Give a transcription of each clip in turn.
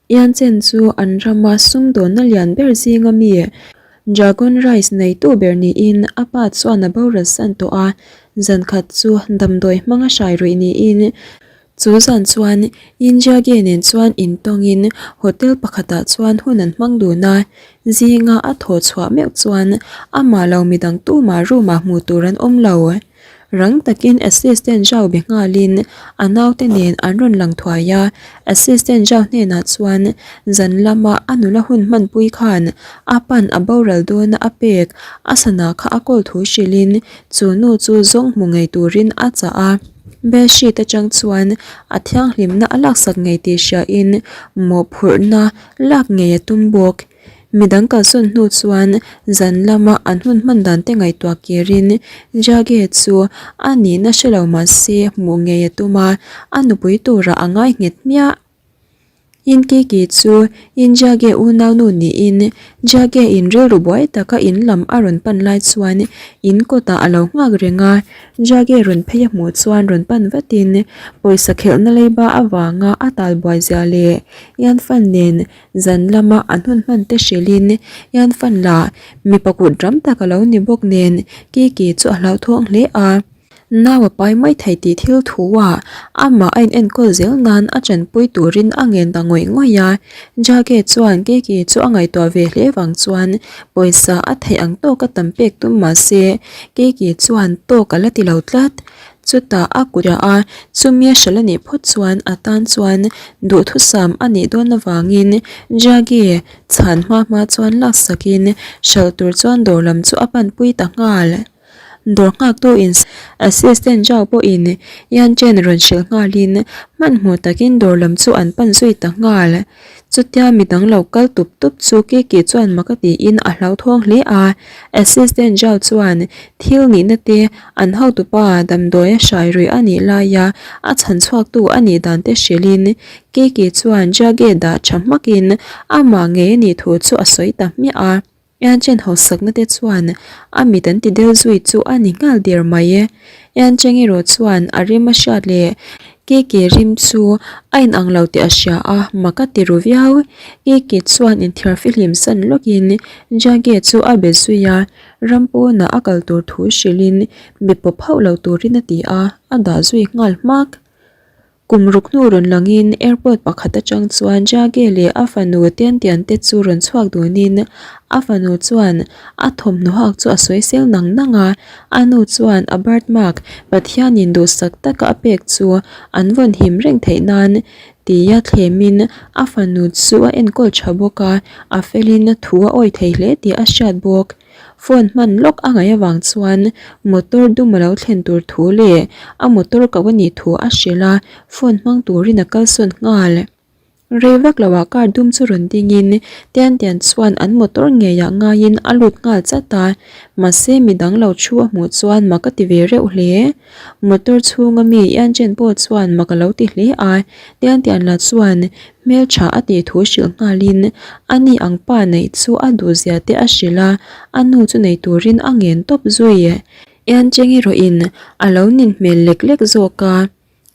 Yanchen chu an rama sumdawnna lian ber zinga mi Dragon Rice neitu ber niin a pa chuan a boral san tawh a, zan khat chu damdawi hmanga hrai ruih niin chu zan chuan Injiage nen chuan intawngin hotel pakhatah chuan hun an hmang dun a, zinga a thaw chhuah meuh chuan amah lo midang tumah room ah hmuh tur an awm lo. Rang takin Assistant Zhao be nghalin a naute nen an rawn lang thuai a, Assistant Zhao hnenah chuan zan lama a nula hun hmanpui khan a pan a boral dawna a pek a sana kha a kawl thu hrilhin chu nu chu zawng hmu ngei turin a chah a. Bedsheet atang chuan a thianghlimna a laksak ngei tih hriain mawhphurhna lak ngei a tum bawk. Midang kalsawn hnu chuan zan lama an hun hman dan te ngaihtuah kirin Jage chu a nihna hre lo mah se hmuh ngei a tum a, a nupui turah a ngai nghet hmiah. Inkiki chu Injage unaunu niin Jage in rilru buai taka in lam a rawn pan lai chuan in kawtah a lo nghak reng a, Jage rawn phei a hmuh chuan rawn pan vatin pawisa khelhna leiba avanga a talbuai zia leh Yanfan nen Zan lama an hun hman te hrilhin hian fan la mipa kut ram tak a lo ni bawk nen Kiki chu a hlauthawng hle a. Nau a pai mai thei tih thil thu a, amah a inenkawl zel nan a chanpui turin a ngen ta ngawih ngawih a. Jage chuan Kiki chu a ngaihtuah ve hle vang chuan pawisa a theih ang tawk a tam pek tum mah se Kiki chuan tawk a la ti lo tlat. Chutah a kut a, chumi a hralh a nih phawt chuan a tan chuan duhthusam a nih dawn avangin Jaggi chhan hma hma chuan laksakin hralh tur chuan dawr lam chu a panpui ta nghal. Dawr nghaktu in Assistant Zhao pawhin Yan Chen rawn hrilh nghalin hmanhmawh takin dawr lam chu an pan zui ta nghal. Chutia midang lo kal tup tup chu Kiki chuan mak a tiin a hlauthawng hle a, Assistant Zhao chuan thil nihna te an hotupa damdawi a hrai ruih a nih laia a chhan chhuaktu a nih dan te hrilhin Kiki chuan Jage dah tha hmakin amah ngei a nih thu chu a sawi ta hmiah a. Yanchen hausakna te chuan a mit an ti deuh zui chu a ni nghal der mai e. Yancheng erawh chuan a rim a hriat leh Kiki rim chu a inang lo tih a hria a, mak a ti ru viau. Kiki chuan inthiar fihlim san lawkin Jage chu a be zui a, ram pawnah a kal tur thu hrilhin mi pawp hauh lo turin a ti a, a dah zui nghal hmak. Kum ruk hnu rawn langin airport pakhat atang chuan Jage leh a fanu Tiantian te chu rawn chhuak dunin a fanu chuan a thawmhnaw hak chu a sawi sel nang nang a, a nu chuan a birthmark Pathianin duhsak taka a pek chu an vawn him reng theih nan tia thlemin a fanu chu a enkawl tha bawk a, a felin thu a awi thei hle tih a hriat bawk. Phone hman lawk a ngaih avang chuan motor dum a lo thlen tur thu leh a motor koh a nih thu a hrilh a, phone hmang turin a kalsawn nghal. Rei vak loah car dum chu rawn dingin Tian Tian chuan an motor ngeiah ngaiin a lut nghal chat a, mahse midang lo thu a hmuh chuan mak a ti ve reuh hle. Motor chhunga mi Yan Chen pawh chuan mak a lo ti hle a, Tian Tian lah chuan Hmeltha a tih thu hrilh nghalin a ni ang pa neih chu a duhzia te a hrilh a, a nu chu nei turin a ngen tawp zui. Ian Cheng erawhin a lo nin hmel lek lek zawk a.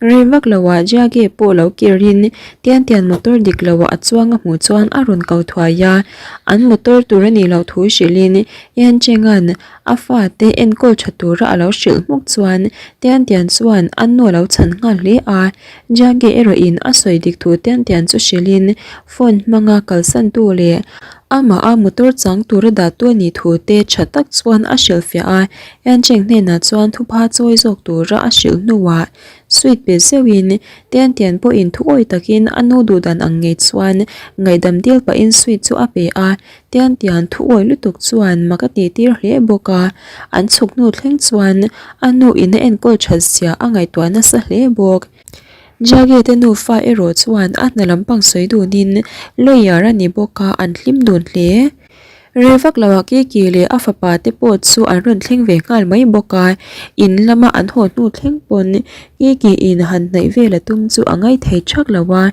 Rei vak loah Jiage pawh lo kirin Tian Tian motor dik loah a chuang a hmuh chuan a rawn ko thuai a, an motor tur a nih loh thu hrilhin Ian Chenga'n a fate enkawl tha tura a lo hrilh hmuk chuan Tian Tian chuan a nu a lo chhan nghal hle a. Jage erawhin a sawi dik thu tian tian chu hrilhin phone hmanga kalsantu leh amah a motor chang tura dahtu a nih thu te tha tak chuan a hrilhfiah a, Yancheng hnenah chuan thupha chawi zawk tura a hrilh hnuah sweet pe zeuhin tian tian pawhin thu awi takin a nu duhdan ang ngei chuan ngaihdam dil pahin sweet chu a pe a, tian tian thu awi lutuk chuan mak a tih tir hle bawk a, an chhuk hnu thleng chuan a nu in a enkawl that zia a ngaihtuah nasa hle bawk. Jage te nufa erawh chuan a hna lampang sawi dunin lawyer a ni bawk a an hlim dun hle. Rei vak loah Kiki leh a fapa te pawh chu an rawn thleng ve nghal mai bawk a, in lama an haw hnu thleng pawn Kiki in han hnaih vel a tum chu a ngaithei thak lo a.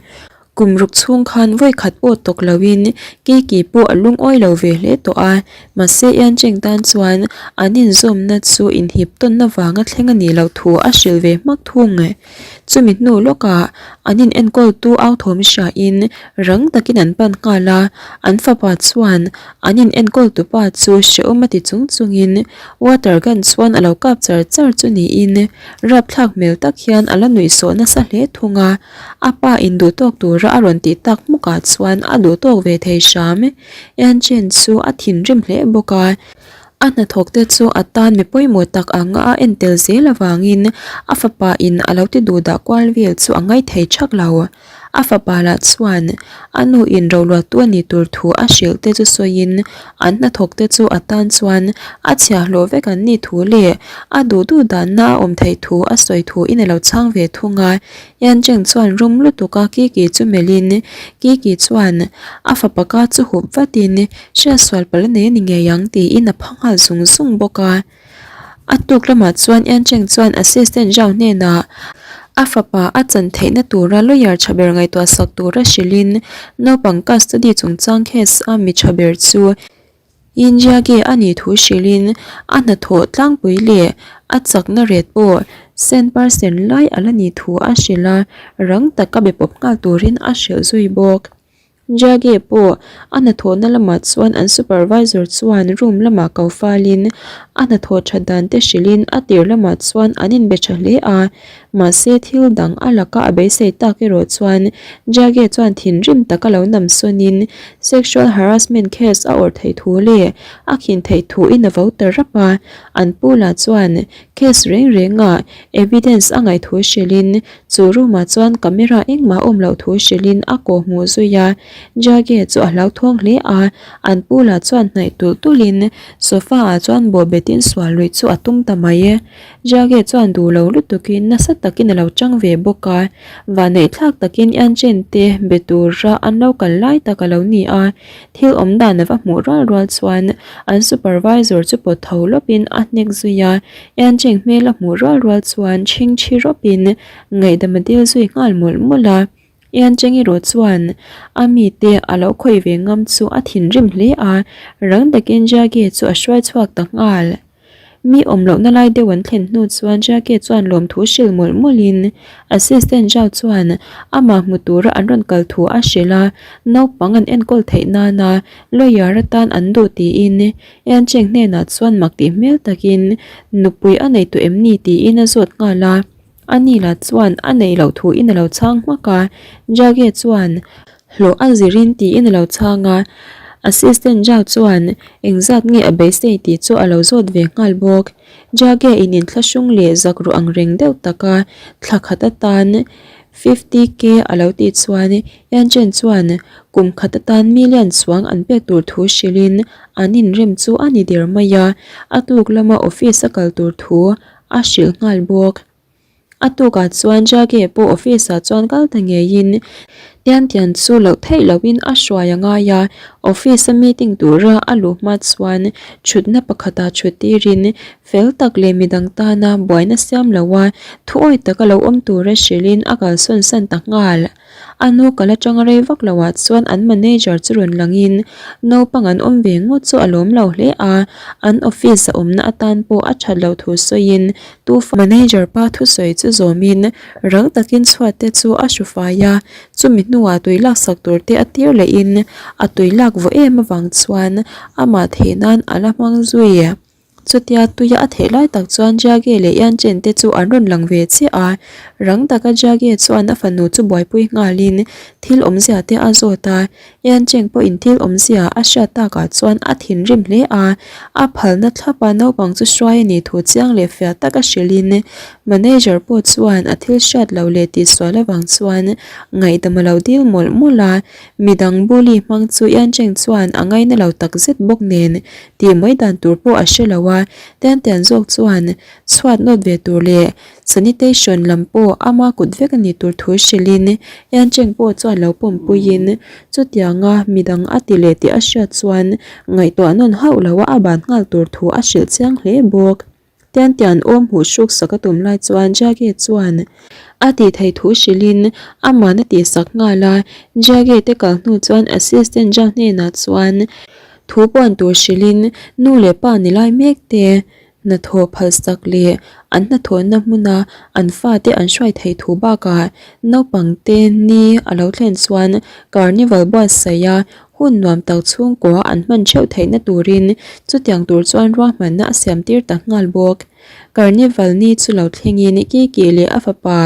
Kum ruk chhung khan vawi khat pawh tawk loin Kiki pawh a lungawi lo ve hle tawh a, mahse Yancheng tan chuan an inzawmna chu inhip tawnna vanga thleng a nih loh thu a hrilh ve hmak thung. Chumi hnu lawkah an in enkawltu au thawm hriain rang takin an pan nghal a, an fapa chuan an in enkawltu pa chu hrehawm a ti chung chungin water gun chuan a lo kap char char chu niin rapthlak hmel tak hian a la nuihsawh nasa hle thung a. A pa in duh tawk tura a rawn tih tak hmukah chuan a duh tawk ve thei hram. Yanchen chu a thinrim hle bawk a, a hnathawk te chu a tan mi pawimawh tak anga a en tel zel avangin a fapa in a lo ti duh dah kual vel chu a ngaithei thak lo. A fapa lah chuan a nu in roluattu a nih tur thu a hrilh te chu sawiin an hnathawk te chu a tan chuan a chhiahhlawh vek an nih thu leh a duh duh danna a awm theih thu a sawi thu in a lo chhang ve thung a. Yancheng chuan rum lutuk a Kiki chu melhin Kiki chuan a fapa ka chu hup vatin hriatsual palh a nei a ni ngei ang tiin a pha nghal zung zung bawk a. A tuk lamah chuan Yancheng chuan assistant Zhao hnenah a fapa a chan theihna tura lawyer tha ber ngaihtuah sak tura hrilhin naupang custody chungchang case a mi tha ber chu Injiage a nih thu hrilhin a hnathawh tlangpui leh a chakna ret pawh cent percent lai a la nih thu a hrilh a, rang taka be pawp nghal turin a hrilh zui bawk. Jiage pawh a hnathawhna lamah chuan an supervisor chuan room lamah ko falin a hnathawh that dan te hrilhin a tir lamah chuan an inbe tha hle a, mahse thil dang a laka a beisei tak erawh chuan Jiage chuan thinrim taka lo namsawnin Sexual harassment case a awrh theih thu leh a khin theih thu in a vo ta rap a, an pu lah chuan case reng reng ah evidence a ngaih thu hrilhin chu room ah chuan camera engmah a awm loh thu hrilhin a kawh hmuh zui a, Jage chu a hlauthawng hle a, an pu lah chuan hnaih tulh tulh in sofa ah chuan bawh bet in sual luih chu a tum ta mai e. Jage chuan duh lo lutuk in nasa takin a lo chang ve bawk a, Vanneihthlak takin Yanchen te be tura an lo kal lai tak a lo ni a, thil awm dan a va hmuh rual rual chuan an supervisor chu pawt tho lawpin a hnek zui a, Yancheng hmel a hmuh rual rual chuan chhingchhi rawpin ngaihdam a dil zui nghal mawlh mawlh a. Yancheng erawh chuan a mite a lo khawih ve ngam chu a thinrim hle a, rang takin Jage chu a hruai chhuak ta nghal. Mi awm lohna lai deuh an thlen hnu chuan Jackie chuan lawmthu hrilh mawlh mawlhin Assistant Zhao chuan amah hmu tura an rawn kal thu a hrilh a, naupang an enkawl theih nana lawyer atan an duh tiin Yan Cheng hnenah chuan mak tih hmel takin nupui a nei tawh em ni tiin a zawt nghal a, ani lah chuan a neih loh thuin a lo chhang hmak a, Jackie chuan Hlawh a zirin tiin a lo chhang a, Assistant Zhao chuan engzat nge a beisei tih chu a lo zawt ve nghal bawk. Jage in inthlahrung leh zak ruh ang reng deuh taka thla khat atan 50K a lo tih chuan Yanchen chuan kum khat atan million chuang an pek tur thu hrilhin an inrem chu a ni der mai a, a tuk lama office a kal tur thu a hrilh nghal bawk. A tukah chuan Jage pawh office ah chuan kal ta ngeiin Tian Tian chu loh theih lohin a hruai a ngai a, office a meeting tura a luh hma chuan thutna pakhatah thut tirin fel tak leh midang tana buaina siam loha thuawi taka lo awm tura hrilhin a kalsawn san ta nghal. A nu kal atanga rei vak lo ah chuan an manager chu rawn langin naupang an awm ve ngawt chu a lawm lo hle a, an office a awmna atan pawh a that loh thu sawiin tu manager pa thusawi chu zawmin rang takin chhuat te chu a hru fai a, chumi hnuah tui laksak tur te a tir lehin a tui lak vaw em avang chuan amah theih nan a la hmang zui. Chutia tuia a theih lai tak chuan Jage leh Yanchen te chu an rawn lang ve chiah a, rang taka Jage chuan a fanu chu buaipui nghalin thil awmzia te a zawt a, Yancheng pawhin thil awmzia a hriat takah chuan a thinrim hle a, a phalna thlapa naupang chu hruai a nih thu chiang leh fiah taka hrilhin manager pawh chuan a thil hriat loh leh tihsual avang chuan ngaihdam a lo dil mawlh mawlh a, midang bully hmang chu Yancheng chuan a ngaina lo takzet bawk nen Tih mai dan tur pawh a hre lo a, Tian Tian zawk chuan chhuat nawt ve tur leh sanitation lam pawh ama kut vek a nih tur thu hrilhin Yan Cheng pawh chuan lo pawmpuiin chutianga midang a ti leh tih a hriat chuan ngaihtuah nawn hauh lo a a ban nghal tur thu a hrilh chiang hle bawk. Tian Tian awm hmuh hruk sak a tum lai chuan Jage chuan. A tih theih thu hrilhin aman a tihsak nghal a, Jage te kal hnu chuan assistant Zhang hnenah chuan thu puan tur hrilhin nu leh pa ni lai mek te hnathawh phalsak leh an hnathawhna hmuna an fate an hruai theih thu bakah naupangte ni a lo thlen chuan carnival buatsaih a hun nuam tak chhungkua an hman theuh theihna turin chutiang tur chuan ruahmanna a siam tir ta nghal bawk. Carnival ni chu lo thlengin Kiki leh a fapa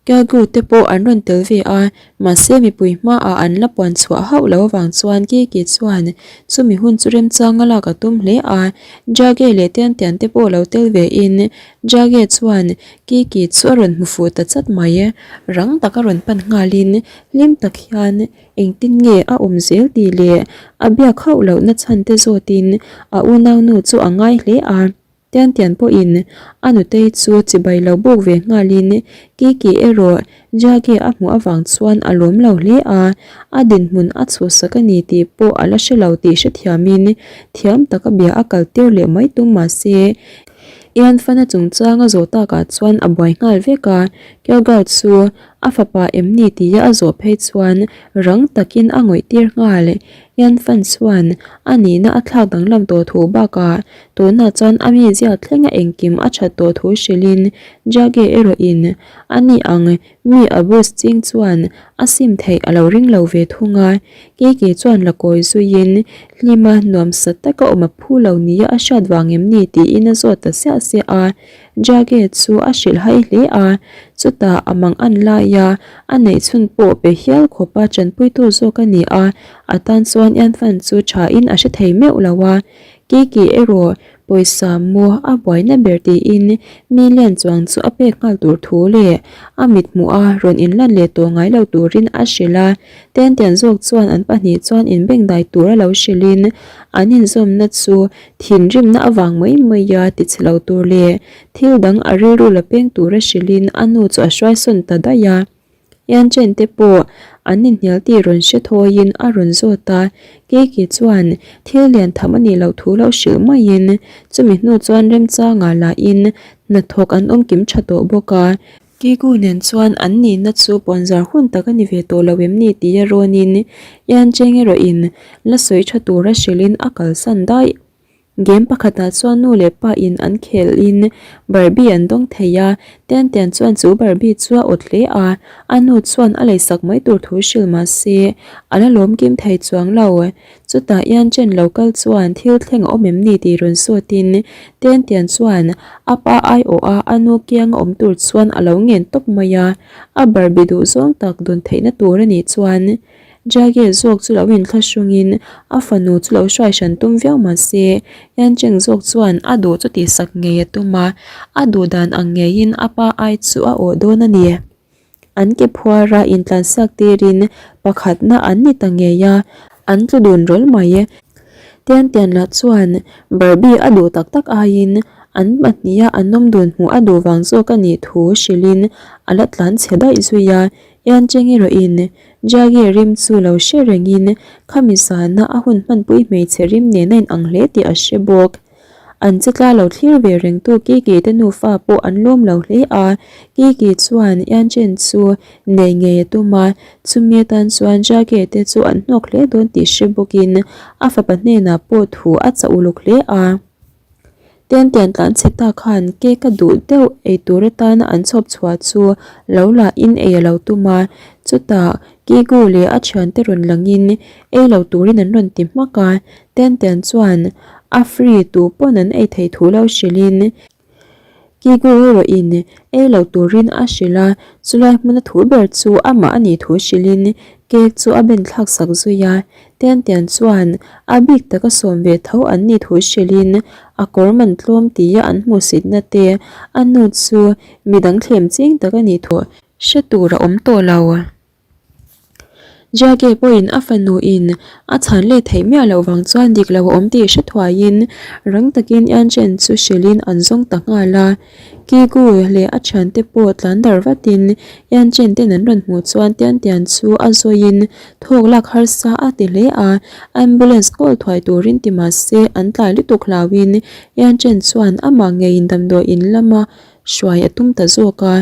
Kyagu te pawh an rawn tel ve a, mahse mipui hmaah an la puan chhuah hauh lo avang chuan Kiki chuan chumi hun chu remchanga lak a tum hle a, Jage leh Tian Tian te pawh lo tel ve in Jage chuan Kiki chu a rawn hmu fuh ta chat mai. Rang taka rawn pan nghalin hlim tak hian engtin nge a awm zel tih leh a biak hauh lohna chhan te zawtin a unaunu chu a ngai hle a. Tian tian pawhin a nutei chu chibai lo buk ve nghalin Kiki erawh Jage a hmuh avang chuan a lawm lo hle a, a dinhmun a chhuhsak a ni tih pawh a la hre lo tih hrethiamin thiam taka bia a kal tir leh mai tum mahse Ian Fana chungchang a zawh takah chuan a buai nghal vek a, Kyogal chu a fapa em ni tia a zawh phei chuan rang takin a ngawih tir nghal. Ian Fan chuan a nihna a thlak danglam tawh thu bakah Tunah chuan a mizia thlenga engkim a that tawh thu hrilhin Jage erawhin a ni ang mi a bus ching chuan a sim theih a lo ring lo ve thung a. Kiki chuan la kawi zuiin hlima nuamsa taka awm a phu lo nia a hriat vang em ni tiin a zawt ta siah siah a. Jage chu a hrilh hai hle a, chutah a mang an laia a neih chhun pawh pe hial khawpa tanpuitu zawk a ni a, a tan chuan Ianfan chu thain a hre thei meuh lo a. Kiki erawh pawisa maw a buaina ber tiin mi lian chuang chu a pek nghal tur thu leh a mithmuh a rawn inlan leh tawh ngai lo turin a hrilh a. Tentian zawk chuan an pahnih chuan inbengdai tur a lo hrilhin an inzawmna chu thinrimna avang mai mai a tichhe lo tur leh thil dang a rilru la peng tura hrilhin a nu chu a hruaisawn ta daih a. Ianchen te pawh an inhnial tih rawn hre thawiin a rawn zawt a, Kiki chuan thil lian tham a nih loh thu lo hrilh maiin chumi hnu chuan remchangah lahin hnathawk an awm kim tha tawh bawk a. Kiku nen chuan an nihna chu puanzar hun tak a ni ve tawh lo em ni tia rawnin Iancheng erawhin la sawi tha tura hrilhin a kalsan daih. Game pakhatah chuan nu leh pa in an khel in Barbie an dawng thei a, Tian Tian chuan chu Barbie chu a awt hle a, a nu chuan a leisak mai tur thu hrilh mah se a la lawm kim thei chuang lo. Chutah Ian Chen lo kal chuan thil thleng a awm em ni tih rawn sawt in Tian Tian chuan a pa aiawh a a nu kiang a awm tur chuan a lo ngen tawp mai a, a Barbie duh zawng tak dawn theihna tur a nih chuan Jage zawk chu lo inthlahrungin a fanu chu lo hruai hran tum viau mah se, Yancheng zawk chuan a duh chu tihsak ngei a tum a, a duh dan ang ngeiin a pa ai chu a awh dawn a ni. An ke phuara intlansiak tirin pakhatna an ni ta ngei a, an tlu dun rawlh mai. Tian Tian lah chuan Barbie a duh tak tak aiin an pahniha an awm dun hmuh a duh vang zawk a nih thu hrilhin a la tlan chhe daih zui a, Yancheng erawhin Jage rim chu lo hre rengin khami zana a hun hmanpui hmeichhe rim nen a inang hle tih a hre bawk. An che tla lo thlir ve rengtu Kiki te nufa pawh an lawm lo hle a, Kiki chuan Yanchen chu nei ngei a tum a, chumi atan chuan Jage te chu an hnawk hle dawn tih hre bawkin a fapa hnenah pawh thu a chah uluk hle a. Tian tian tlan chhe ta khan cake a duh deuh ei tur atana an chhawp chhuah chu lo lah in ei a lo tum a, chutah Kigu leh a thiante rawn langin ei lo turin an rawn ti hmak a, Tian tian chuan a free tu pawn an ei theih thu lo hrilhin Kigu erawhin ei lo turin a hrilh a, chulai hmuna thu ber chu amah a nih thu hrilhin cake chu a ben thlak sak zui a. Tian Tian chuan a bik taka sawm ve tho an nih thu hrilhin a kawr man tlawm tia an hmuhsitna te a nu chu midang thlem ching tak a nih thu hre tur a awm tawh lo. Jage pawhin a fanu in a chhan leh theih miah loh vang chuan dik lo a awm tih hre thuaiin rang takin Yan Chen chu hrilhin an zawng ta nghal a. Kigu leh a thiante pawh tlan dar vatin Yan Chen ten an rawn hmuh chuan Tian Tian chu a zawiin thawk lak harsa a ti hle a, ambulance call thuai turin ti mah se an tlai lutuk hlauhin Yan Chen chuan amah ngeiin damdawiin lama hruai a tum ta zawk a.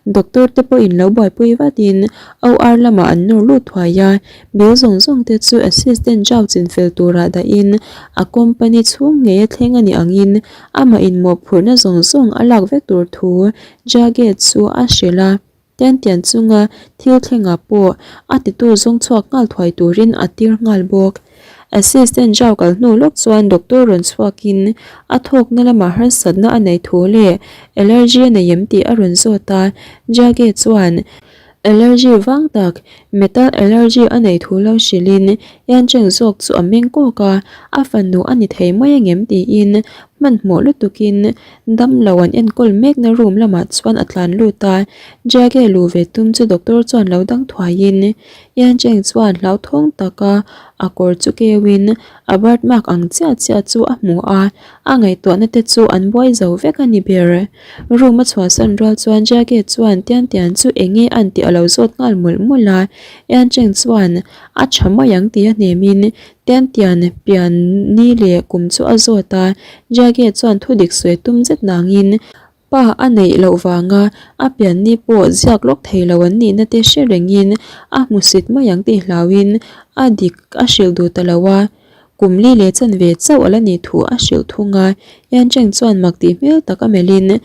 Doctor te pawhin lo buaipui vatin OR lamah an nawr lut thuai a, bill zawng zawng te chu assistant Zhao chinfel turah dahin a company chhung ngei a thleng a nih angin amah inmawhphurhna zawng zawng a lak vek tur thu Jage chu a hrilh a. Tiantian chunga thil thlengah pawh a titu zawng chhuak nghal thuai turin a tir nghal bawk. Assistant Zhao kal hnu lawk chuan doctor rawn chhuakin a thawkna lamah harsatna a nei thu leh allergy a nei em tih a rawn zawt a, Jage chuan allergy vang tak metal allergy a nei thu lo hrilhin Yancheng zawk chu a meng kawk a, a fanu a ni thei mai angem tiin hmanhmawh lutukin Damlo an enkawl mekna room lamah chuan a tlan lut a, Jage luh ve tum chu doctor chuan lo dang thuaiin Yancheng chuan hlauthawng taka a kawr chu keuin a birth mark ang chiah chiah chu a hmu a, a ngaihtuahna te chu an buai zo vek a ni ber. Room a chhuahsan rual chuan Jage chuan Tian Tian chu eng nge an tih a lo zawt nghal mawlh mawlh a, Yancheng chuan a tha mai ang tih a hnemin Tian Tian pian ni leh kum chu a zawt a, Jage chuan thu dik sawi tum zet nangin pa a neih loh vanga a pian ni pawh ziak lawk thei lo an nihna te hre rengin a hmusit mai ang tih hlauhin a dik a hrilh duh ta lo a, kum li leh chanve chauh a la nih thu a hrilh thung a, Yan Cheng chuan mak tih hmel tak a melhin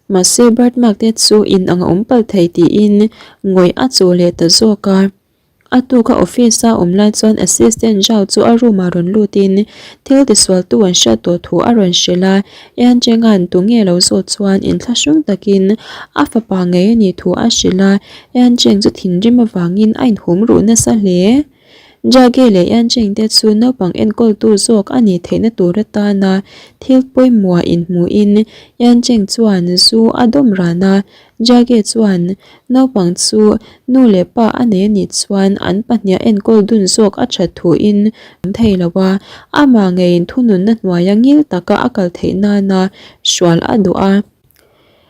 mahse birth mark te chu in ang a awm palh thei tiin ngawih a chuh leh ta zawk a. A tuka office a awm lai chuan assistant Zhao chu a room ah rawn lutin thil tisualtu an hriat tawh thu a rawn hrilh a, Yan Chenga'n tunge lo zawt chuan inthlahrung takin a fapa ngei a nih thu a hrilh a, Yan Cheng chu thinrim avangin a inhum ruh nasa hle. Jage leh Yan Cheng te chu naupang enkawltu zawk a nih theihna tur atana thil pawimawh inhmuhin Yan Cheng chuan zu a dawm ran a, Jage chuan naupang chu nu leh pa a nei a nih chuan an pahniha enkawl dun zawk a that thuin an thei lo a, amah ngeiin thununna hnuaia ngil taka a kal theih nana hrual a duh a.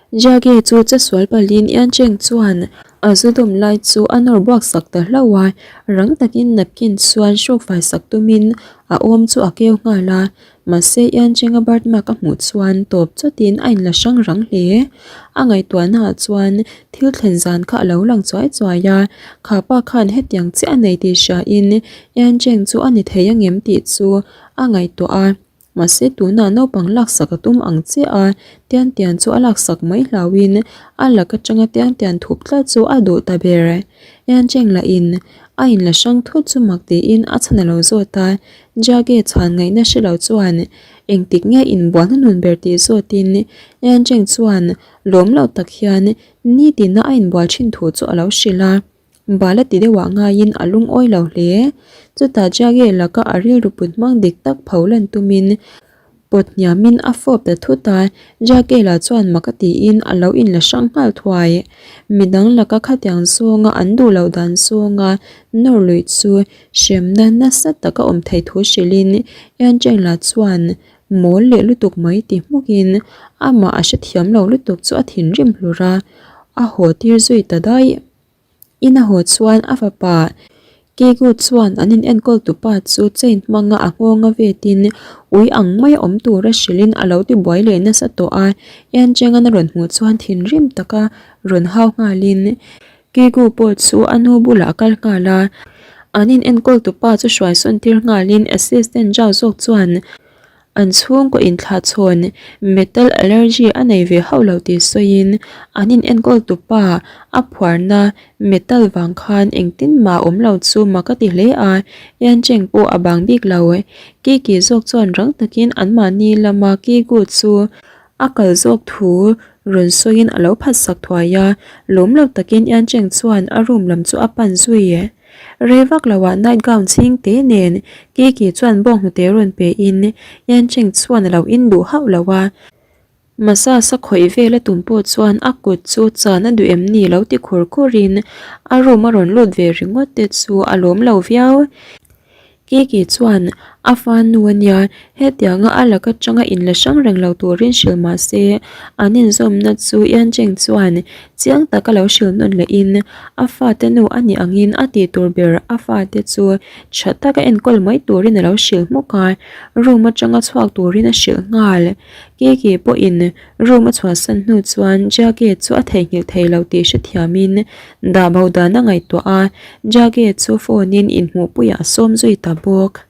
Jage chu chesual palhin Yancheng chuan a zu dawm lai chu a nawr buak sak ta hlauh a, rang takin napkin chuan hruk fai sak tumin a awm chu a keu nghal a, Mahse Iancheng-a birth mark a hmuh chuan tawp chawtin a inla hrang rang hle. A ngaihtuahnaah chuan thil thlen zan kha a lo lang chuai chuai a, kha pa khan hetiang chiah a nei tih hriain Iancheng chu a ni thei angem tih chu a ngaihtuah a. Mahse tunah naupang laksak a tum ang chiah a, Tian Tian chu a laksak mai hlauhin a lak atanga Tian Tian thup tlat chu a duh ta ber. Iancheng lahin a inla hrang thut chu mak tiin a chhan a lo zawt a, Jage chhan ngaihna hre lo chuan engtik nge inbual hnuhnun ber tih zawtin Yan Cheng chuan lawm lo tak hian nitina a inbual thin thu chu a lo hrilh a, bal a ti deuhah ngaiin a lungawi lo hle. Chutah Jage laka a rilru put hmang dik tak pho lan tumin pawt hniamin a fawp ta thut a, Jage lah chuan mak a tiin a lo inla hrang nghal thuai. Midang laka khatiang zawnga an duh loh dan zawnga nawr luih chu Hremna nasa taka awm thei thu hrilhin Yancheng-la chuan mawl leh lutuk mai ti hmukin amah a hrethiam lo lutuk chu a thinrim hlur a, a haw tir zui ta daih. In a haw chuan a fapa Kigu chuan an in enkawl tupa chu chain hmanga a nghawnga vetin ui ang maia awm tura hrilhin a lo ti buai leh nasa tawh a, Yancheng-an a rawn hmuh chuan thinrim taka rawn hau nghalin Kigu pawh chu a nu bulah a kal nghal a, an in enkawl tupa chu hruai sawn tir nghalin assistant Zhao zawk chuan an chhungkaw inthlahchhawn metal allergy a nei ve hauh lo tih sawiin an in enkawl tupa a phuarna metal vang khan engtin mah awm lo chu mak a ti hle a, Yancheng pawh a bang bik lo. Kiki zawk chuan rang takin anmahni lama Kigu chu A kal zawk thu rawn sawiin a lo phatsak thuai a, lawm lo takin Yancheng chuan a room lam chu a pan zui e. Rei vak loah night gown chhing te nen Kiki chuan bawnghnute rawn pe in Yancheng chuan a lo in duh hauh lo a. Massage a khawih vel a tum pawh chuan a kut chu chan a duh em ni lo ti khur khur in a room a rawn lut ve ringawt te chu a lawm lo viau. Kiki chuan A fa nu a nia, hetianga a laka tanga inla hrang reng lo turin hrilh mah se, an inzawmna chu Yancheng chuan chiang taka lo hrilh nawn lehin a fate nu a nih angin a tih tur ber a fate chu tha taka enkawl mai turin a lo hrilh hmawk a, room atanga chhuak turin a hrilh nghal. Kiki pawhin room a chhuahsan hnu chuan Jage chu a theihnghilh thei lo tih hrethiamin dah bo dan a ngaihtuah a, Jage chu phone in inhmuhpuiah a sawm zui ta bawk.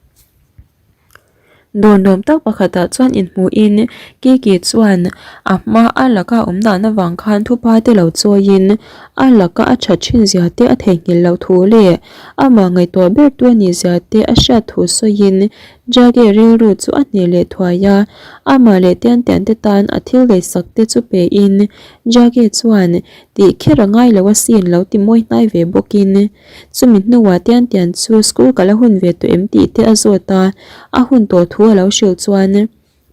Dawr nuam tak pakhatah chuan inhmuhin Kiki chuan a hma a laka awm dan avang khan thupa te lo chawiin a laka a that thin zia te a theihnghilh loh thu leh amah ngaihtuah ber tu a nih zia te a hriat thu sawiin Jage rilru chu a hneh leh thuai a, amah leh Tian Tian te tan a thil leisak te chu pein Jage chuan tih kher a ngai lo asin lo ti mawi hnai ve bawkin chumi hnuah Tian Tian chu school kal a hun ve tawh em tih te a zawt a, a hun tawh thu a lo hrilh chuan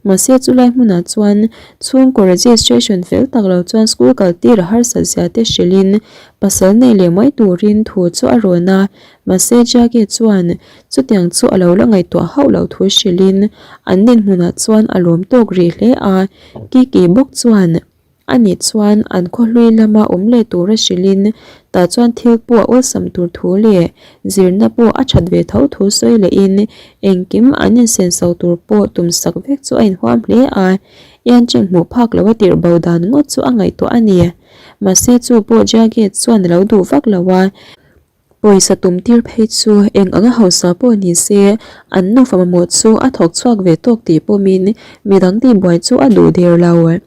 mahse chulai hmunah chuan chhungkaw registration fel tak lo chuan school kal tir a harsat zia te hrilhin pasal nei leh mai turin thu chu a rawn a, mahse Jage chuan chutiang chu a lo la ngaihtuah hauh loh thu hrilhin an dinhmunah chuan a lawm tawk rih hle a, Kiki bawk chuan. Ani chuan an khawhlui lama awm leh tura hrilhin tah chuan thil pawh a awlsam tur thu leh zirna pawh a that ve tho thu sawi lehin engkim an insenso tur pawh tum sak vek chu a inhuam hle a, Iancheng hmuh phak lo a tirh bo dan ngawt chu a ngaihtuah a ni. Mahse chu pawh Jagate chuan a lo duh vak lo a. Pawisa tum tir phei chu eng anga hausa pawh ni se an nufa mamawh chu a thawk chhuak ve tawk tih pawmin midang tihbuai chu a duh der lo.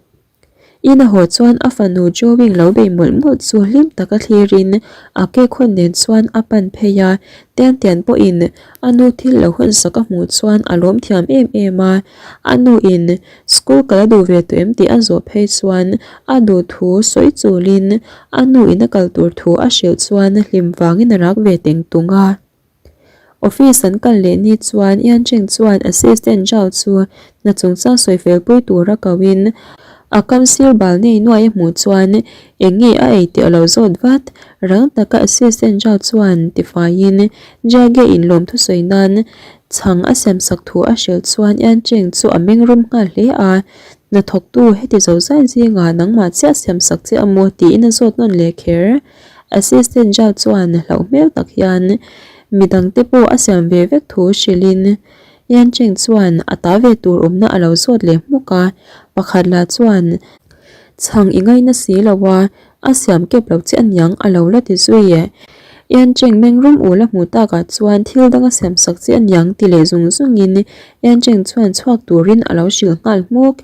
Ina haw chuan a fanu drawing lo bei mawlh mawlh chu hlim taka thlirin a cake hawn nen chuan a pan phei a, Tian Tian pawhin a nu thil lo hawn sak a hmuh chuan a lawm thiam em em a, a nu in school kal a duh ve tawh em tih a zawh phei chuan a duh thu sawi chulin a nu in a kal tur thu a hrilh chuan hlim vangin a rak ve teng tung a. Office an kal leh ni chuan Ian Cheng chuan Assistant Zhao chu hna chungchang sawi fel pui tura ko in a kam sir bal nei nuai a hmuh chuan eng nge a ei tih a lo zawt vat. Rang taka Assistant Zhao chuan tifaiin Jia Ge in lawm thusawi nan chhang a siam sak thu a hrilh chuan Ian Cheng chu a meng rum nghal hle a, Hnathawktu heti zo zai zingah nangmah chiah siam sak che a maw tiin a zawt nawn leh kher. Assistant Zhao chuan hlauh hmel tak hian midangte pawh a siam ve vek thu hrilhin Yan Cheng chuan a ta ve tur awmna a lo zawt leh hmuk a, pakhat lah chuan chhang i ngaina si lo a, a siam kep lo che aniang a lo la ti zui. Yan Cheng meng rum ul a hmuh takah chuan thil dang a siam sak che aniang ti leh zung zungin Yan Cheng chuan chhuak turin a lo hrilh nghal hmuk.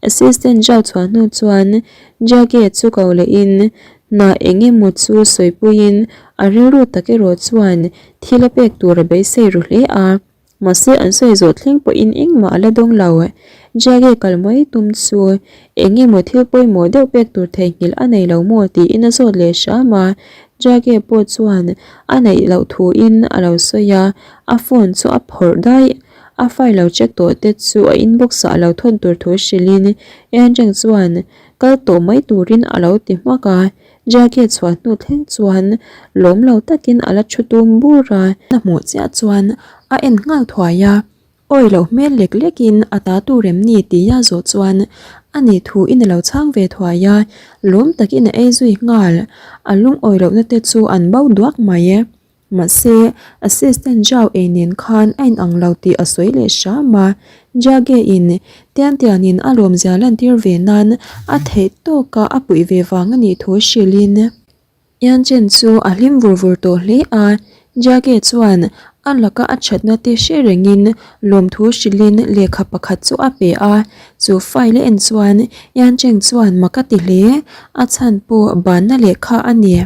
Assistant Zhao chhuah hnu chuan Jage chu ko lehin hna eng emaw chu sawipuiin a rilru tak erawh chuan thil a pek tur a beisei ru hle a, mahse an sawi zawh thleng pawhin engmah a la dawng lo. Jage kal mai tum chu eng emaw thil pawimawh deuh pek tur theihnghilh a nei lo maw tiin a zawt leh hram a, Jage pawh chuan a neih loh thuin a lo sawi a, a phone chu a phawrh daih. A file lo check tawh te chu a inbox ah a lo thawn tur thu hrilhin Enreng chuan kal tawh mai turin a lo ti hmak a, Jackie chhuah hnu thleng chuan lawm lo takin a la thu tum bur a. A hmuh chiah chuan a en nghal thuai a, awi loh hmel lek lekin a ta tur em ni tia zawh chuan a nih thu in a lo chhang ve thuai a, lawm takin a ei zui nghal, a lungawi lohna te chu an bo duak mai. Mahse, Assistant Zhao ei nen khan a inang lo tih a sawi leh hram a, Jage in Tian Tian in a lawmzia lantir ve nan a theih tawka a puih ve vang a nih thu hrilhin Yan Chen chu a hlim vur vur tawh hle a, Jage chuan a laka a thatna te hre rengin lawmthu hrilhin lehkha pakhat chu a pe a, chu file a en chuan Yan Chen chuan mak a ti hle, a chhan pawh banna lehkha a ni.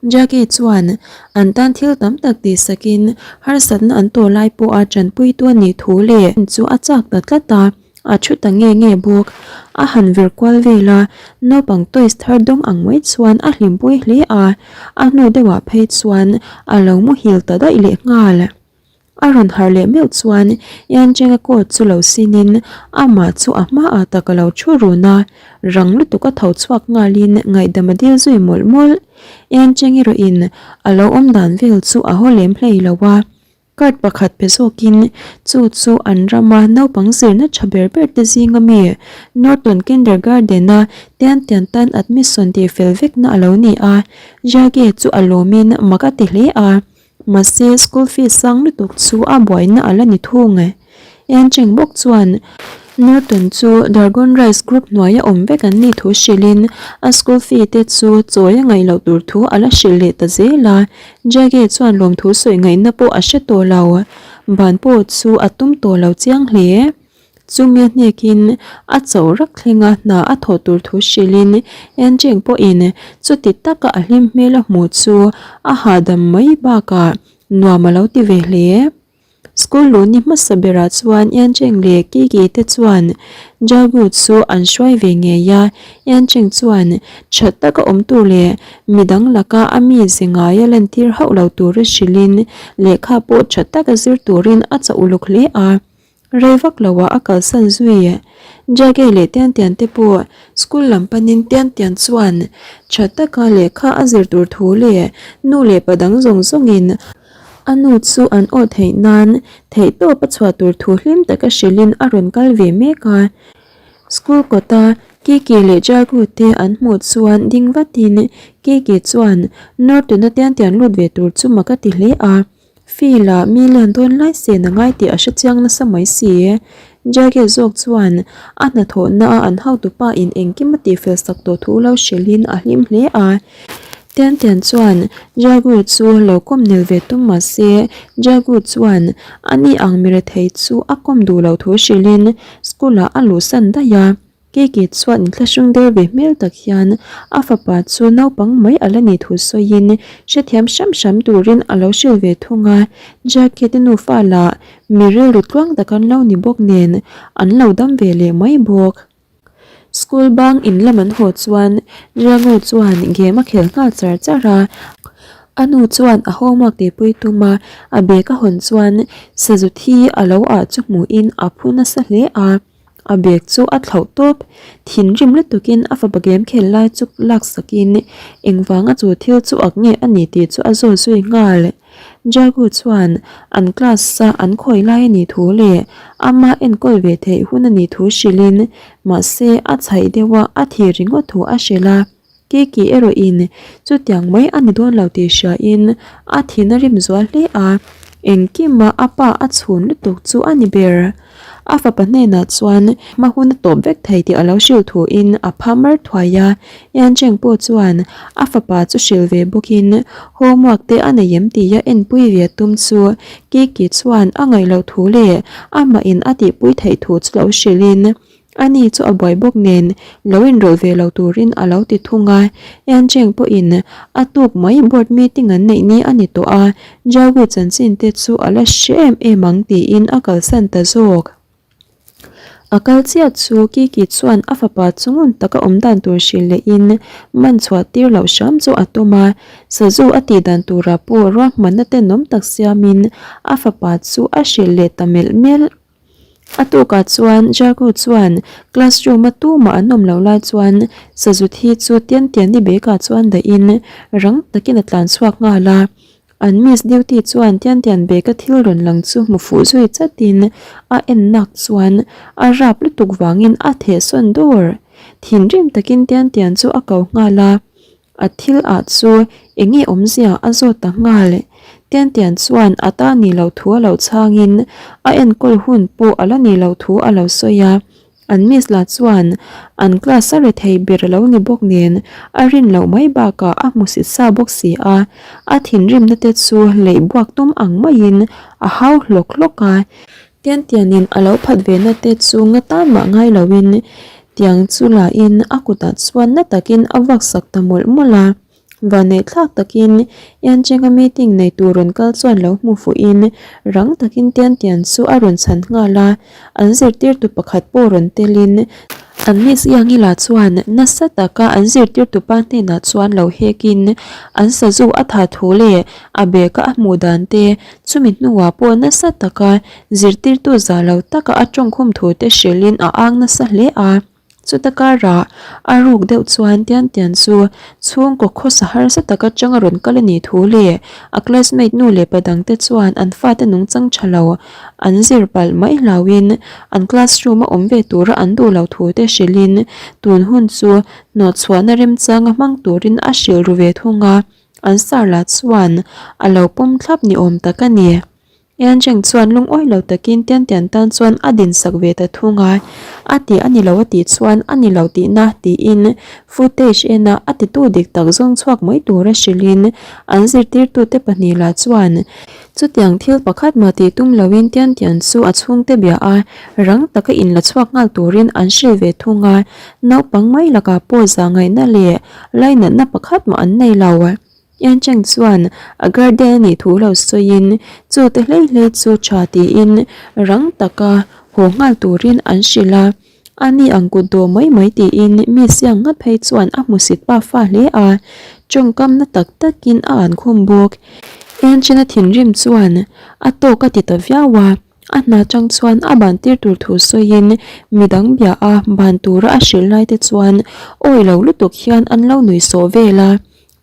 Jackie chuan an tan thil tam tak tihsakin harsatna an tawh lai pawha tanpuitu a nih thu leh chu a chak ta tlat a, a thu ta nge nge bawk. A han vir kual vel a, naupang toys thar dawng ang mai chuan a hlimpui hle a, a hnu deuhah phei chuan a lo muhil ta daih leh nghal. A rawn harh leh meuh chuan Yancheng-a coat chu lo sinin amah chu a hmaah tak a lo thu run a, rang lutuk a tho chhuak nghalin ngaihdam a dil zui mawlh mawlh. Yancheng erawhin a lo awm dan vel chu a haw lem hlei lo a. Card pakhat pe zawkin chu chu an rama naupang zirna tha ber ber te zinga mi Norton Kindergarten-a tian tian tan admission tih fel vekna a lo ni a, Jage chu a lawmin mak a ti hle a. Mahse, school fees sang lutuk chu a buaina a la ni thung e. Yancheng bawk chuan Norton chu Dragon Rice Group hnuaia awm vek an nih thu hrilhin a school fee te chu chawi a ngaih loh tur thu a la hrilh leh ta zel a. Jage chuan lawmthu sawi ngaihna pawh a hre tawh lo. Ban pawh chu a tum tawh lo chiang hle. Chumi a hnekin a chauh rak thlenga hna a thawh tur thu hrilhin Encheng pawhin chuti taka a hlim hmel a hmuh chu a hahdam mai bakah nuam a lo ti ve hle. School luh ni hmasa berah chuan Encheng leh Kiki te chuan Jagu chu an hruai ve ngei a, Encheng chuan tha taka awm tur leh midang laka a mize ngai a lantir hauh lo tura hrilhin lehkha pawh tha taka zir turin a chauh uluk hle a. Rei vak lo ah a kalsan zui. Jage leh Tian Tian te pawh school lam panin Tian Tian chuan tha taka lehkha a zir tur thu leh nu leh pa dang zawng zawngin a nu chu an awh theih nan theihtawp a chhuah tur thu hlim taka hrilhin a rawn kal ve mek a. School kawta Kiki leh Jagu te an hmuh chuan ding vatin Kiki chuan Norton-a Tian Tian lut ve tur chu mak a ti hle a. Field-ah mi lian dawn lai sen a ngai tih a hre chiang nasa mai si. Jagger zawk chuan a hnathawhna a an hotupa in engkim a tihfel sak tawh thu lo hrilhin a hlim hle a. Tian Tian chuan Jagu chu lo kawm nel ve tum mah se Jagu chuan ani ang mi rethei chu a kawm duh loh thu hrilhin school-ah a luhsan daih a. Kiki chuan inthlahrung der ve hmel tak hian a fapa chu naupang mai a la nih thu sawiin hrethiam hram hram turin a lo hrilh ve thung a, Jackie te nufa lah mi rilru tluang tak an lo ni bawk nen an lo dam ve leh mai bawk. School bang in lam an haw chuan Jango chuan game a khel nghal char char a, a nu chuan a homework tihpui tum a, a bag a hawn chuan sazu thi a lo ah chu hmuhin a phu nasa hle a. A bag chu a thlauh tawp. Thinrim lutukin a fapa game khel lai chu laksakin engvanga chu thil chu ak nge a ni tih chu a zawt zui nghal. Jagu chuan an class a an khawi lai a nih thu leh ama enkawl ve theih hun a nih thu hrilhin mahse a chhaih deuh a a thih ringawt thu a hrilh a. Kiki erawhin chutiang mai a ni dawn lo tih hriain a thin a rim zual hle a, engkima a pa a chhun lutuk chu a ni ber. A fapa hnenah chuan hma hun a tawp vek thei tih a lo hrilh thuin a pha mar thuai a, Yancheng pawh chuan a fapa chu hrilh ve bawkin homework te a nei em tia enpui ve tum chu Kiki chuan a ngaih loh thu leh amahin a tihpui theih thu chu lo hrilhin Ani chu a buai bawk nen lo inrawlh ve lo turin a lo ti thung a, Yancheng pawhin a tuk mai board meeting an neih ni a ni tawh a, Jagu chanchin te chu a la hre em em ang tiin a kalsan ta zawk. A kal chiah chu Kiki chuan a fapa chu ngun taka awm dan tur hrilh lehin man chhuah tir loh hram chu a tum a, sazu a tih dan turah pawh ruahmanna tenawm tak siamin a fapa chu a hrilh leh ta melh melh. A tukah chuan Jagu chuan classroom a tumah an awm loh lai chuan sazu thi chu tian tian ni bag ah chuan dahin rang takin a tlan chhuak nghal a. An miss duty chuan tian tian bag a thil rawn lang chu hmu fuh zui chatin a en nak chuan a rap lutuk vangin a thehsawn dawr. Thinrim takin tian tian chu a ko nghal a. A thil ah chu eng nge awmzia a zawt ta nghal. Tian Tian chuan a ta nih loh thu a lo chhangin a enkawl hun pawh a la nih loh thu a lo sawi a. An miss lah chuan an class a rethei ber a lo ni bawk nen a rin loh mai bakah a hmusit sa bawk si a. A thinrimna te chu leih buak tum ang maiin a hau hlawk hlawk a. Tian tianin a lo phat ve na te chu nga tan mah ngai loin tiang chu lain a kutah chuan na takin a vak sak ta mawlh mawlh a. Vanneih thlak takin Yancheng-a meeting nei tur rawn kal chuan lo hmu fuhin rang takin Tian Tian chu a rawn chhan nghal a, an zirtirtu pakhat pawh rawn telin an Miss Yangila chuan nasa taka an zirtirtupa hnenah chuan lo hekin an sazu a tha thu leh a bag-a a hmuh dan te Chumi hnuah pawh nasa taka zirtirtu za lo taka a tawngkhum thu te hrilhin a ang nasa hle a. Chuta karah a ruk deuh chuan Tian Tian chu chhungkaw khawsa harsa taka changa rawn kal a nih thu leh a classmate nu leh pa dangte chuan an fate nungchang tha lo an zir palh mai hlauhin an classroom a awm ve tura an duh loh thu te hrilhin tun hun chu hnawhchhuahna remchanga hmang turin a hrilh ru ve thung a, an sar lah chuan a lo pawm thlap ni awm tak a ni. Yancheng chuan lungawi lo takin Tian Tian tan chuan a din sak ve ta thung a, a ti a ni lo a tih chuan a ni lo tihna tiin footage ena a titu dik tak zawng chhuak mai tura hrilhin an zirtirtute pahnih lah chuan chutiang thil pakhat mah tih tum loin Tian Tian chu a chhungte bia a, rang taka inla chhuak nghal turin an hrilh ve thung a, naupang mai lakah pawh zahngaihna leh lainatna pakhat mah an nei lo. Yancheng chuan a guardian a nih thu lo sawiin chu te hlei hlei chu tha tiin rang taka haw nghal turin an hrilh a, a ni ang kut dawh mai mai tiin mi siang nghat phei chuan a hmusit pa fa hle a, tawngkam na tak takin a an khum bawk. Yanchena thinrim chuan a tawk a ti ta viau a, a hna chang chuan a ban tir tur thu sawiin midang bia a ban tura a hrilh lai te chuan awi lo lutuk hian an lo nui sawh vel a.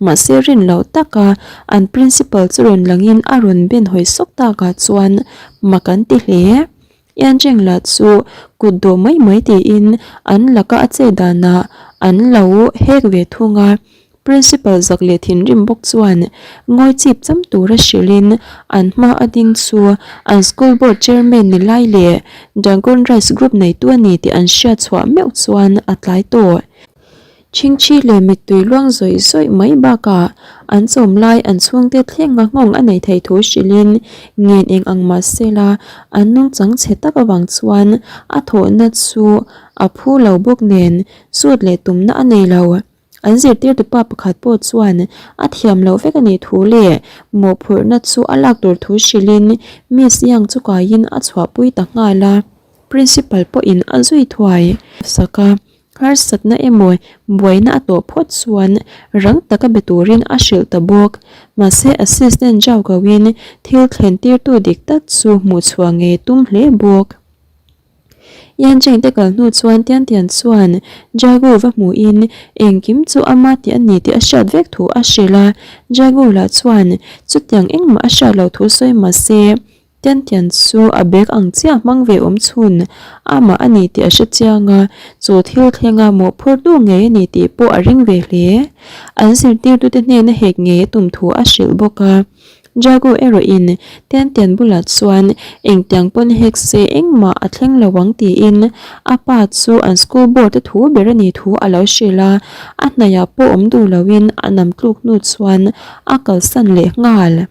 Mahse rin loh taka an principal chu rawn langin a rawn ben hawi sawk takah chuan mak an ti hle. Yancheng lah chu kut dawh mai mai tiin an laka a che danah an lo hek ve thung a. Principal zak leh thinrim bawk chuan ngawi chip cham tura hrilhin an hma a ding chu an school board chairman ni lai leh Dragon Rice Group neitu a ni tih an hriat chhuah meuh chuan a tlai tawh. Chhingchhi leh mittui luang zawih zawih mai bakah an chawm lai an chhungte thlenga nghawng a nei thei thu hrilhin ngen eng ang mah sela an nungchang chhe tak avang chuan a thawhna chu a phu lo bawk nen sut leh tumna a nei lo. An zirtirtu pa pakhat pawh chuan a thiam loh vek a nih thu leh mawhphurhna chu a lak tur thu hrilhin Miss Yang chu kaiin a chhuahpui ta nghal a, Principal pawhin a zui thuai sak a. Harsatna emaw buaina a tawh phawt chuan rang taka be turin a hrilh ta bawk. Mahse assistant Zhao Gao-in thil thlen tirtu dik tak chu hmuh chhuah ngei tum hle bawk. Yan Cheng te kal hnu chuan Tian Tian chuan Jagu va hmuhin engkim chu ama tih a ni tih a hriat vek thu a hrilh a. Jagu lah chuan chutiang engmah a hriat loh thu sawi mahse Tian Tian chu a bag ang chiah hmang ve awm chhun amah a ni tih a hre chiang a, chu thil thlenga mawhphurh tu ngei a ni tih pawh a ring ve hle. An zirtirtute hnena hek ngei a tum thu a hrilh bawk a. Jago erawhin Tian Tian bulah chuan engtiang pawn hek se engmah a thleng lo ang tiin a pa chu an school board a thu ber a nih thu a lo hrilh a, a hnaihah pawh awm duh loin a nam tluk hnu chuan a kalsan leh nghal.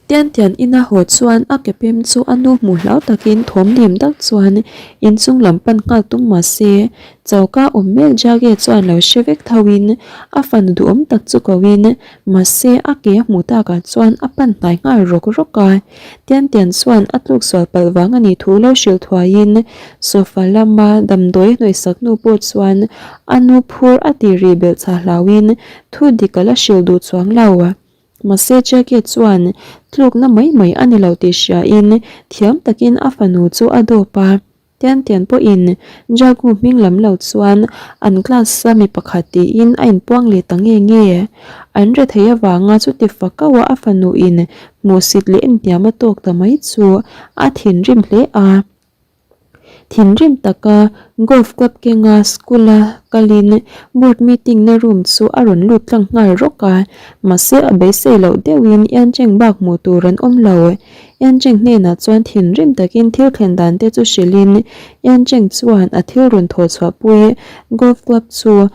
Tian tian ina haw chuan a ke pem chu a nu hmuh hlau takin thawm dim tak chuan inchung lam pan nghal tum mah se, choka awm mek Jage chuan lo hre vek tho in a fanu duhawm tak chu ko in mahse a ke a hmuh takah chuan a pan hnai nghal rawk rawk a. Tian tian chuan a tluk sual palh vang a nih thu lo hrilh thuai in sofa lama damdawi a hnawih sak hnu pawh chuan a nu phur a tih rih belh chah hlau in thu dik a la hrilh duh chuang lo. Mahse Jackie chuan tlukna mai mai a ni lo tih hriain thiam takin a fanu chu a dawp a. Tian tian pawhin Jagu hming lam lo chuan an class a mi pakhat tiin a inpuang leh ta nge nge. An rethei avanga chuti fakauha a fanuin hmuhsit leh enhniam a tawk ta mai chu a thinrim hle a. Thinrim taka golf club kenga school a kalin board meeting na room chu a rawn lut tlang nghal rawk a, mahse a beisei loh deuhin Yancheng bak hmuh tur an awm lo. Yancheng hnenah chuan thinrim takin thil thlen dan te chu hrilhin Yancheng chuan a thil rawn thawh chhuah pui golf club chu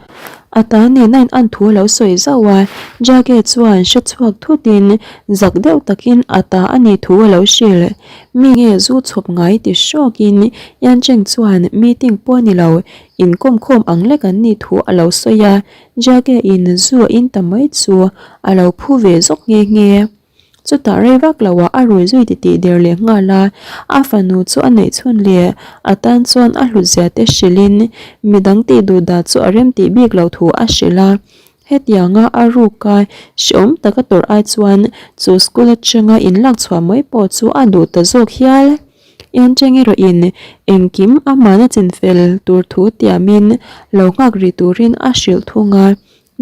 a ta nen a in an thu a lo sawi zauh a, Jage chuan hre chhuak thutin zak deuh takin a ta a nih thu a lo hrilh. Mi nge zu chhawp ngai ti hrawkin Yancheng chuan meeting pawh ni lo inkawm khawm ang lek an nih thu a lo sawi a, Jage in zu a in ta mai chu a lo phu ve zawk nghe nghe. Chutah rei vak lo ah a rui zui titih der leh nghal a, a fanu chu a neih chhun leh a tan chuan a hlut zia te hrilhin midang tih duh dah chu a rem tih bik loh thu a hrilh a. Hetianga a ruka hreawm taka tawrh ai chuan chu school atanga inlak chhuah mai pawh chu a duh ta zawk hial. Yancheng erawhin engkim amahna chinfel tur thu tiamin lo nghak rih turin a hrilh thung a.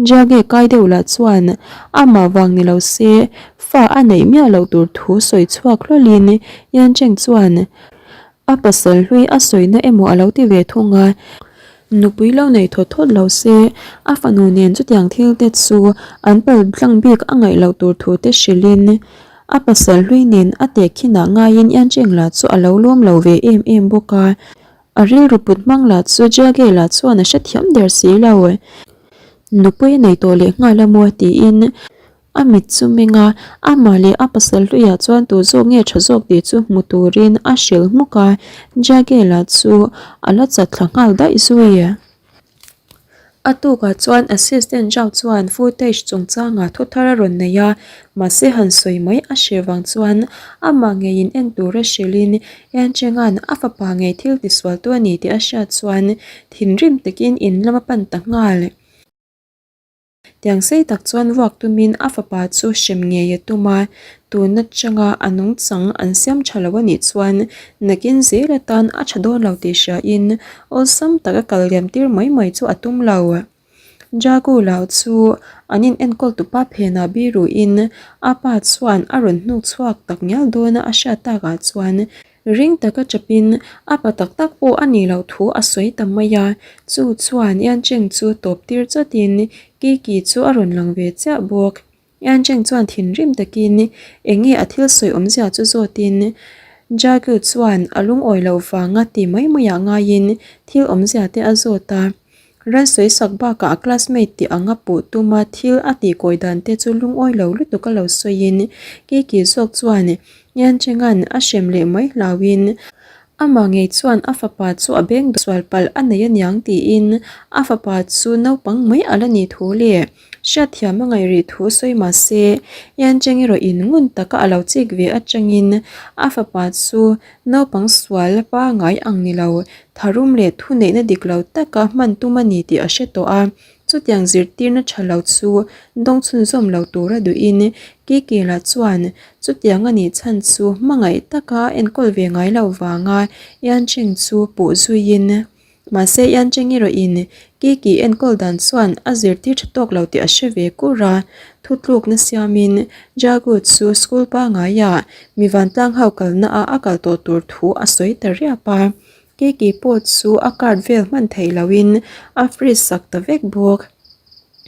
Jage kai deuh lah chuan amah vang ni lo se fa a neih miah loh tur thu sawi chhuak hlawlin Yancheng chuan a pasal hlui a sawina emaw a lo ti ve thung a. Nupui lo nei thawt thawt lo se a fanu nen chutiang thil te chu an pal tlang bik a ngaih loh tur thu te hrilhin a pasal hlui nen a tehkhinah ngaiin Yancheng lah chu a lo lawm lo ve em em bawk a. A rilru put hmang lah chu Jage lah chuan a hrethiam der si lo. Nupui a nei tawh leh nghal a maw tiin a mit chu meng a, amah leh a pasal hluiah chuan tu zawk nge tha zawk tih chu hmu turin a hrilh hmuk a, Jage lah chu a la chat thla nghal daih zui. A tukah chuan Assistant Zhao chuan footage chungchangah thu thar a rawn nei a, mahse han sawi mai a hreh vang chuan amah ngeiin en tura hrilhin Yancheng-a'n a fapa ngei thil tisualtu a ni tih a hriat chuan thinrim takin in lam a pan ta nghal. Tiang sei tak chuan vuak tumin a fapa chu hrem ngei a tum a, tun atanga a nungchang an siam tha lo a nih chuan nakin zel atan a tha dawn lo tih hriain awlsam taka kal liam tir mai mai chu a tum lo. Jago lau chu an in enkawl tupa phenah biruin a pa chuan a rawn hnuk chhuak tak ngial dawn a a hriat takah chuan Ring taka chapin a pa tak tak pawh a nih loh thu a sawi ta mai a, chu chuan Yancheng chu tawp tir chawtin Kiki chu a rawn lang ve chiah bawk. Yancheng chuan thinrim takin eng nge a thil sawi awmzia chu zawtin Jagu chuan a lungawi loh vanga ti mai maiah ngaiin thil awmzia te a zawt a. Ran sawi sak bakah a classmate tih anga puh tuma thil a tih kawi dan te chu lungawi lo lutuk a lo sawiin Kiki zawk chuan Yancheng-a'n a hrem leh mai hlauhin amah ngei chuan a fapa chu a beng sual palh a nei aniang tiin a fapa chu naupang mai a la nih thu leh hriatthiam a ngaih rih thu sawi mah se Yancheng erawhin ngun taka a lo chik ve atangin a fapa chu Naupang sual pangai ang ni lo, tharum leh thuneihna dik lo taka hman tum a ni tih a hre tawh a. Chutiang zirtirna tha lo chu dawng chhunzawm lo tura duhin Kikila chuan chutiang a nih chhan chu hmangaih taka enkawl ve ngai lo vanga Yancheng chu puh zuiin Mahse Yancheng erawhin Kiki enkawl dan chuan a zirtir tha tawk lo tih a hre ve kur a, thutlukna siamin Jagu chu school pangaiah mi vantlang ho kalna ah a kal tawh tur thu a sawi ta riap a. Kiki pawh chu a card vel hman theih lohin a freeze sak ta vek bawk.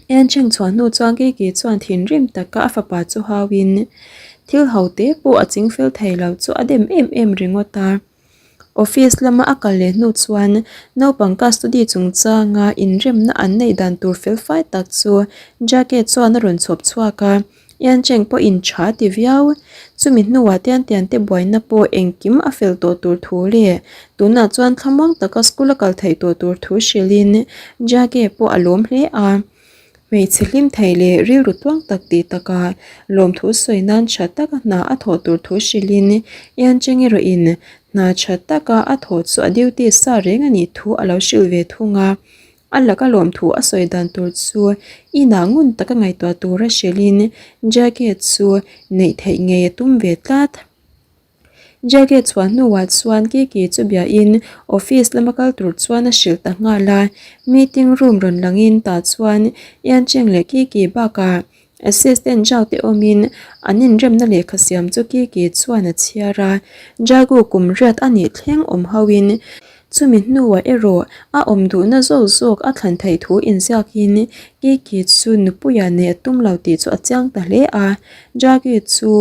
Yancheng chhuah hnu chuan Kiki chuan thinrim taka a fapa chu hauin thil ho te pawh a chingfel thei lo chu a dem em em ringawt a. Office lama a kal leh hnu chuan naupang custody chungchanga inremna an neih dan tur felfai tak chu Jake chuan a rawn chhawp chhuak a, Yancheng pawhin tha ti viau. Chumi hnuah tian tian te buaina pawh engkim a fel tawh tur thu leh tunah chuan thlamuang taka school a kal theih tawh tur thu hrilhin Jake pawh a lawm hle a. Hmeichhe hlim thei leh rilru tuang tak tih takah lawmthu sawi nan tha taka hna a thawh tur thu hrilhin Yancheng erawhin hna tha taka a thawh chu a duty sa reng a nih thu a lo hrilh ve thung a. A laka lawmthu a sawi dan tur chu inah ngun taka ngaihtuah tura hrilhin Jackie chu neih theih ngei a tum ve tlat. Jage chhuah hnuah chuan Kiki chu biain office lama kal tur chuan a hrilh ta nghal a, meeting room rawn langin tah chuan Yancheng leh Kiki bakah assistant Zhao te awmin an inremna lehkha siam chu Kiki chuan a chhiar a, Jagu kum riat a nih thleng awm hoin Chumi hnuah erawh a awm duhna zawk zawk a thlan theih thu inziakin Kiki chu nupuia neih a tum lo tih chu a chiang ta hle a. Jackie chu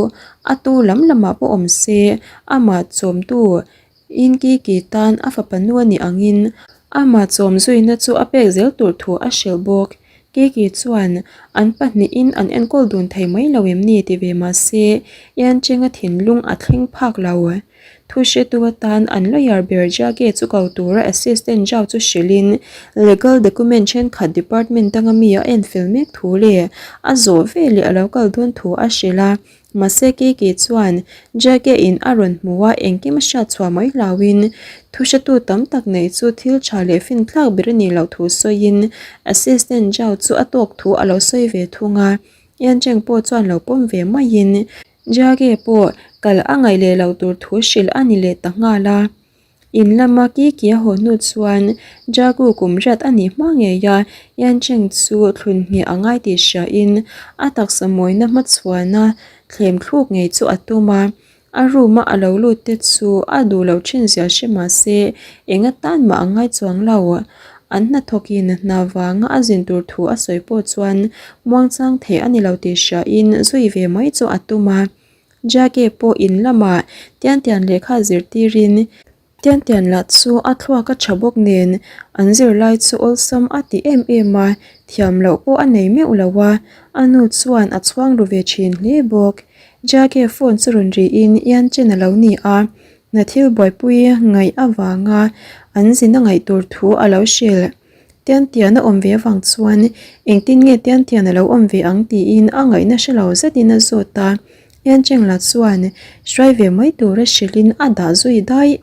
a tu lam lamah pawh awm se, amah chawmtu in Kiki tan a fapa nu a nih angin amah chawm zuina chu a pek zel tur thu a hrilh bawk. Kiki chuan an pahnihin an enkawl dun thei mai lo em ni ti ve mah se, Iancheng-a thinlung a thleng phak lo. Thu hretu atan an lawyer ber Jage chu ko tura assistant Zhao chu hrilhin legal document thenkhat department danga mi a enfel mek thu leh a zawh veleh a lo kal dawn thu a hrilh a. Mahse Kiki chuan Jage in a rawn hmu a, engkim a hriat chhuah mai hlauhin thu hretu tam tak neih chu thil tha leh finthlak ber a nih loh thu sawiin assistant Zhao chu a tawk thu a lo sawi ve thung a. Yancheng pawh chuan lo pawm ve maiin Jage pawh kal a ngaih leh loh tur thu hrilh a ni leh ta nghal a. In lama Kiki a haw hnu chuan Jagu kum riat a nih hma ngei a, Yancheng chu thlun ngheh a ngai tih hriain a taksa mawina hmachhuana thlem thluk ngei chu a tum a. A room a a lo lut te chu a duh loh thin zia hre mah se eng atan mah a ngai chuang lo. An hnathawkin hna vanga a zin tur thu a sawi pawh chuan muangchang theih a ni lo tih hriain zui ve mai chu a tum a. Jackie pawh in lamah tian tian lehkha zirtirin tian tian lah chu a thluak a tha bawk nen an zirlai chu awlsam a ti em em a, thiam loh pawh a nei meuh lo a, a nu chuan a chhuang ru ve thin hle bawk. Jackie phone chu rawn rihin Ian chen a lo ni a, hna thil buaipui ngaih avanga an zin a ngaih tur thu a lo hrilh. Tian tian a awm ve avang chuan engtin nge tian tian a lo awm ve ang tiin a ngaihna hre lo zetin a zawt a, Ian Chengla chuan hruai ve mai tura hrilhin a dah zui daih.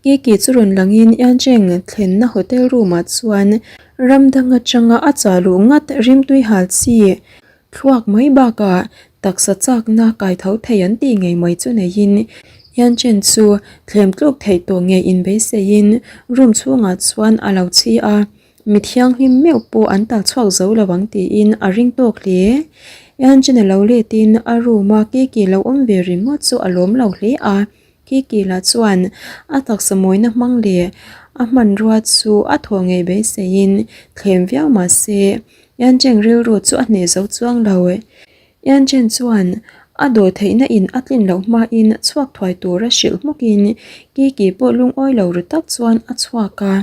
Kiki chu rawn langin Ian Cheng thlenna hotel room ah chuan ram dang atanga a chah luh ngat rimtui hal chi Thluak mai bakah taksa chakna kai tho thei an tih ngei mai chu neiin Yanchen chu thlem tluk theih tawh ngei inbeiseiin room chhungah chuan a lo chhi a, mi thianghlim meuh pawh an tal chhuak zo lo ang tiin a ring tawk hle. Yanchen a lo letin a room a Kiki lo awm ve ringawt chu a lawm lo hle a, Kiki lah chuan a taksa mawina hmang leh a hmanrua chu a thaw ngei beiseiin thlem viau mah se Yancheng rilru chu a hneh zo chuang lo. Yanchen chuan a dawh theihna in a tlin loh hmain chhuak thuai tura hrilh hmawkin Kiki pawh lungawi lo ru tak chuan a chhuak a.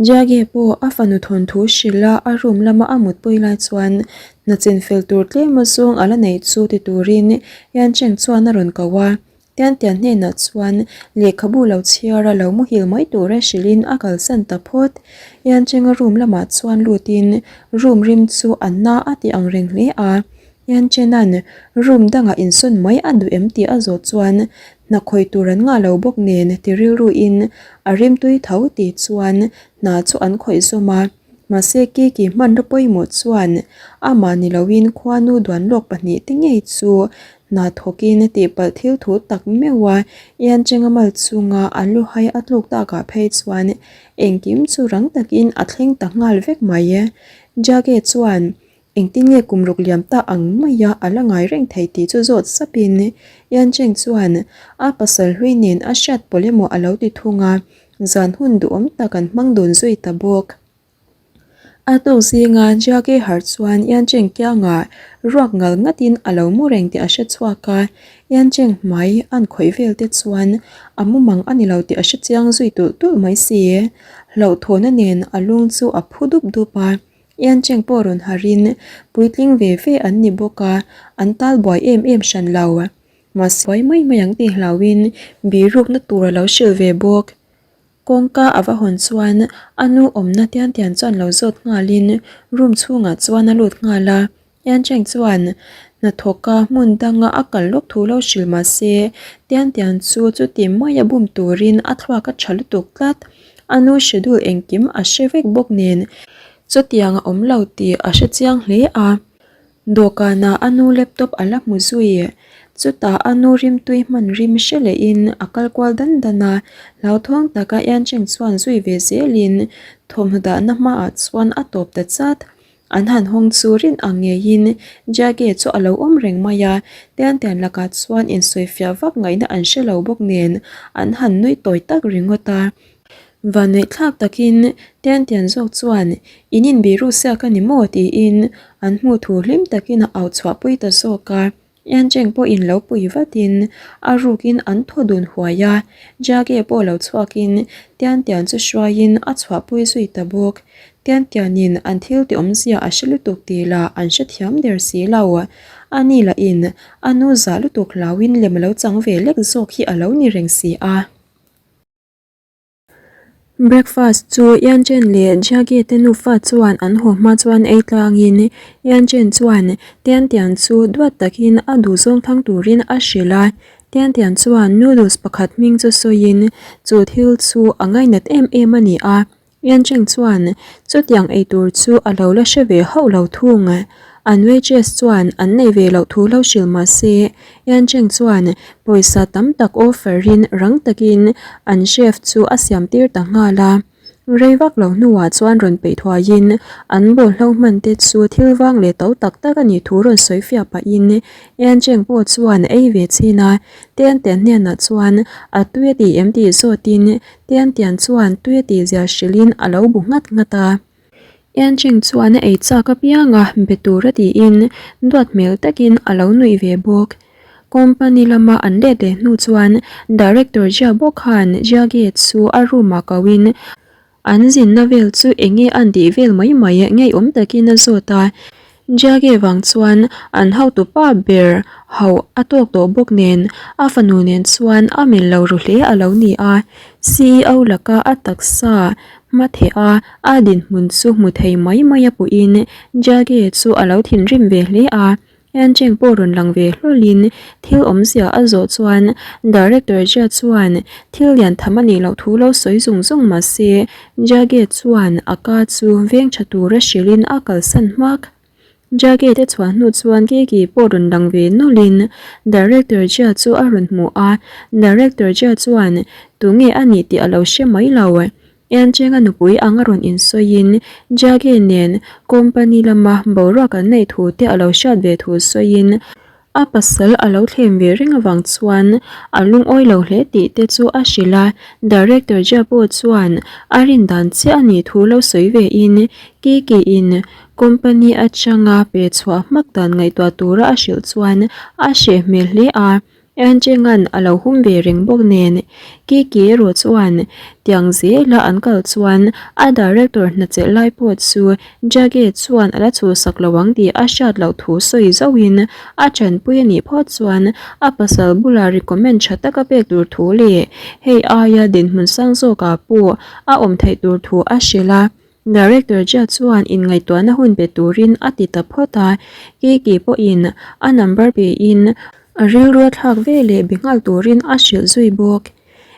Jage pawh a fanu thawnthu hrilh a a room lama a mutpui lai chuan hna chinfel tur tlem azawng a la neih chu ti turin Yancheng chuan a rawn ko a. Tian Tian hnenah chuan lehkhabu lo chhiar a lo muhil mai tura hrilhin a kalsan ta phawt. Yancheng a room lamah chuan lutin room rim chu a na a ti ang reng hle a. Yanchena'n room dangah insawn mai a duh em tih a zawh chuan hna khawih tur an ngah lo bawk nen ti rilruin a rimtui tho tih chuan hna chu an khawih zawm a. Mahse Kiki hmanraw pawimawh chuan amah ni loin khuanu duan lawk pahnihte ngei chu hna thawkin tihpalh thil thu tak meuh a, Yancheng-a mal chunga a luhai a tluk takah phei chuan engkim chu rang takin a thleng ta nghal vek mai. Jage chuan Engtin nge kum ruk liam ta ang maia a la ngai reng thei tih chu zawt sapin Yan Cheng chuan a pasal hlui nen a hriat pawlh emaw a lo ti thung a, zan hun duhawm tak an hmang dun zui ta bawk. A tuk zinga Jiage harh chuan Yan Cheng kiangah ruak ngal ngatin a lo mu reng tih a hre chhuak a, Yan Cheng hmai an khawih vel te chuan a mumang a ni lo tih a hre chiang zui tulh tulh mai si. Hlauhthawhna nen a lung chu a phu dup dup a, Yancheng pawh rawn harin puitling ve ve an ni bawk a, an tal buai em em hran lo. Mahse buai mai mai ang tih hlauhin birukna tur a lo hrilh ve bawk. Kawngka a va hawn chuan a nu awmna tian tian chuan lo zawt nghalin room chhungah chuan a lut nghal a. Yancheng chuan hnathawka hmun danga a kal lawk thu lo hrilh mah se, Tian Tian chu chuti maia bum turin a thluak a tha lutuk tlat. A nu schedule engkim a hre vek bawk nen chutiang a awm lo tih a hre chiang hle a. Dawhkanah a nu laptop a la hmu zui. Chutah a nu rimtui hman rim hre lehin a kal kual dan dan a, hlauthawng taka Yancheng chuan zui ve zelin thawmhnaw dahna hmaah chuan a tawp ta chat. An han hawng chu rin ang ngeiin Jage chu a lo awm reng mai a, Tian Tian lakah chuan insawifiah vak ngaihna an hre lo bawk nen an han nui tawi tak ringawt a. Vanneihthlak takin Tian Tian zawk chuan in inbiru siak a ni maw tiin an hmuh thu hlim takin a au chhuahpui ta zawk a. Yancheng pawhin lo pui vatin a rukin an thaw dun huai a, Jage pawh lo chhuakin Tian Tian chu hruaiin a chhuahpui zui ta bawk. Tian Tianin an thil ti awmzia a hre lutuk tih lah an hrethiam der si lo. Ani lahin a nu zah lutuk hlauin lem a lo chang ve lek zawk hi a lo ni reng si a. Breakfast chu Yanchen leh Jiage te nufa chuan an haw hma chuan ei tlangin Yanchen chuan Tian Tian chu duat takin a duhzawng thlang turin a hrilh a. Tian Tian chuan noodles pakhat hming chu sawiin chu thil chu a ngainat em em a ni a. Yancheng chuan chutiang eitur chu a lo la hre ve hauh lo thung. An waitress chuan an nei ve loh thu lo hrilh mah se, Yan Cheng chuan pawisa tam tak offer in rang takin an chef chu a siam tir ta nghal a. Rei vak lo hnuah chuan rawn peih thuaiin an bawlhlo hman te chu thil vang leh to tak tak a nih thu rawn sawi fiah pahin Yan Cheng pawh chuan ei ve chhin a, Tian Tian hnenah chuan a tui a ti em tih zawtin Tian Tian chuan tui a tih zia hrilhin a lo bu nghat nghat a. Yan Cheng chuan a ei chak apianga be tur a tiin duat hmel takin a lo nuih ve bawk. Company lama an let leh hnu chuan Director Jia bawk khan Jia Ge chu a room ah ko in an zinna vel chu eng nge an tih vel mai mai ngeiawm takin a zawt a. Jia Ge vang chuan an hotu pa ber hauh a tawk tawh bawk nen a fanu nen chuan a mil lo ru hle a lo ni a. CEO laka a taksa hma theh a a dinhmun chu hmu thei mai mai a puhin Jia Ge chu a lo thinrim ve hle a. Encheng pawh rawn lang ve hlawlin thil awmzia a zawh chuan Director Jia chuan thil lian tham a nih loh thu lo sawi zung zung mah se Jage chuan a ka chu veng tha tura hrilhin a kalsan hmak. Jage te chhuah hnu chuan Kiki pawh rawn lang ve nawlhin Director Jia chu a rawn hmu a, Director Jia chuan tunge a nih tih a lo hre mai lo. Encheng a nupui anga rawn insawiin Jage nen company lama boruak an neih thu te a lo hriat ve thu sawiin a pasal a lo thlem ve reng avang chuan a lungawi lo hle tih te chu a hrilh a, Director Jia pawh chuan a rin dan chiah a nih thu lo sawi ve in Kiki in company atanga pe chhuah hmak dan ngaihtuah tura a hrilh chuan a hreh hmel hle a. Encheng'an a lo hum ve reng bawk nen, Kiki erawh chuan tiang zela an kal chuan a director hna chelh lai pawh chu Jage chuan a la chhuhsak lo ang tih a hriat loh thu sawi zauhin a tanpui a nih phawt chuan a pasal bula recommend tha taka pek tur thu leh hei aia dinhmun sang zawkah pawh a awm theih tur thu a hrilh a. Director Jia chuan inngaihtuahna hun pe turin a ti ta phawt a, Kiki pawhin a number pein a rilru a thlak ve leh be nghal turin a hrilh zui bawk.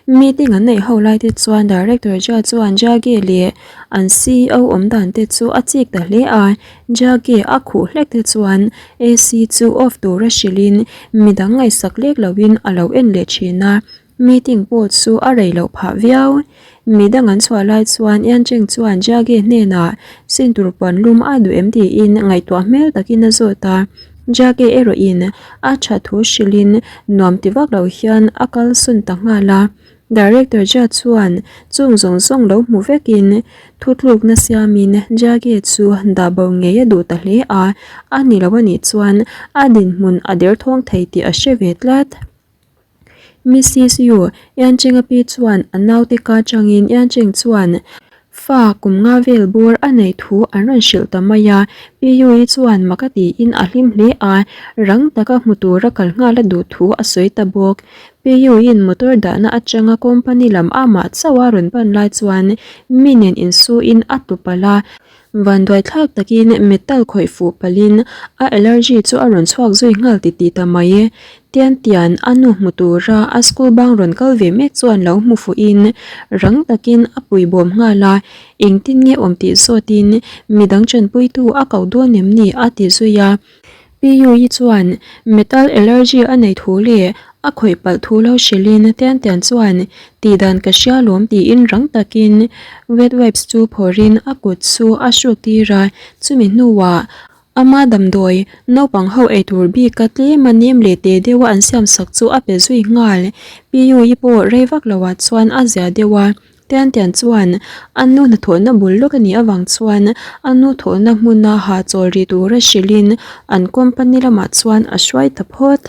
Meeting an neih ho lai te chuan Director Jia chuan Jia Ge leh an CEO awm dan te chu a chik ta hle a, Jia Ge a khuh hlek te chuan AC chu off tura hrilhin midang ngaihsak lek loin a lo en leh thin a. Meeting pawh chu a rei loh phah viau. Midang an chhuah lai chuan Yancheng chuan Jia Ge hnenah sin tur puan lum a duh em tiin ngaihtuah hmel takin a zawt a. Jia Ge erawhin a tha thu hrilhin nuam ti vak lo hian a kal sawn ta nghal a. Director Jia chuan chung zawng zawng lo hmu vekin thutlukna siamin Jia Ge chu dah bo ngei a duh ta hle a, a ni lo anih chuan a dinhmun a derthawng thei tih a hre ve tlat. Mrs Yu, Yancheng-a pi chuan a naute ka changin Yancheng chuan fa kum nga vel bawr a neih thu an rawn hrilh ta mai a. Pi Yu-i chuan mak a tiin a hlim hle a, rang taka hmu tura kal nghal a duh thu a sawi ta bawk. Pi Yu-in motor dahna atanga company lam amah chauh a rawn pan lai chuan mi nen insuin a tlu palh a. Vanduai thlak takin metal khawih fuh palhin a allergy chu a rawn chhuak zui nghal ti tih ta mai. Tian tian a nu hmu tura a school bang rawn kal ve mek chuan lo hmu fuhin rang takin a pui bawm nghal a, engtin nge awm tih zawtin midang tanpuitu a koh dawn em ni a ti zui a. Pi Yui chuan metal allergy a nei thu leh a khawih palh thu lo hrilhin Tian Tian chuan tih dan ka hria lawm tiin rang takin wet wipes chu phawrhin a kut chu a hruk tir a, chumi hnuah ama damdawi naupang ho eitur bika tlema nem leh teh deuha an siam sak chu a pe zui nghal. Pi Yui pawh rei vak loah chuan a zia deuh a. Tian Tian chuan a nu hnathawhna bul lawk a nih avang chuan a nu thawhna hmuna hahchawl rih tura hrilhin an company lamah chuan a hruai ta phawt.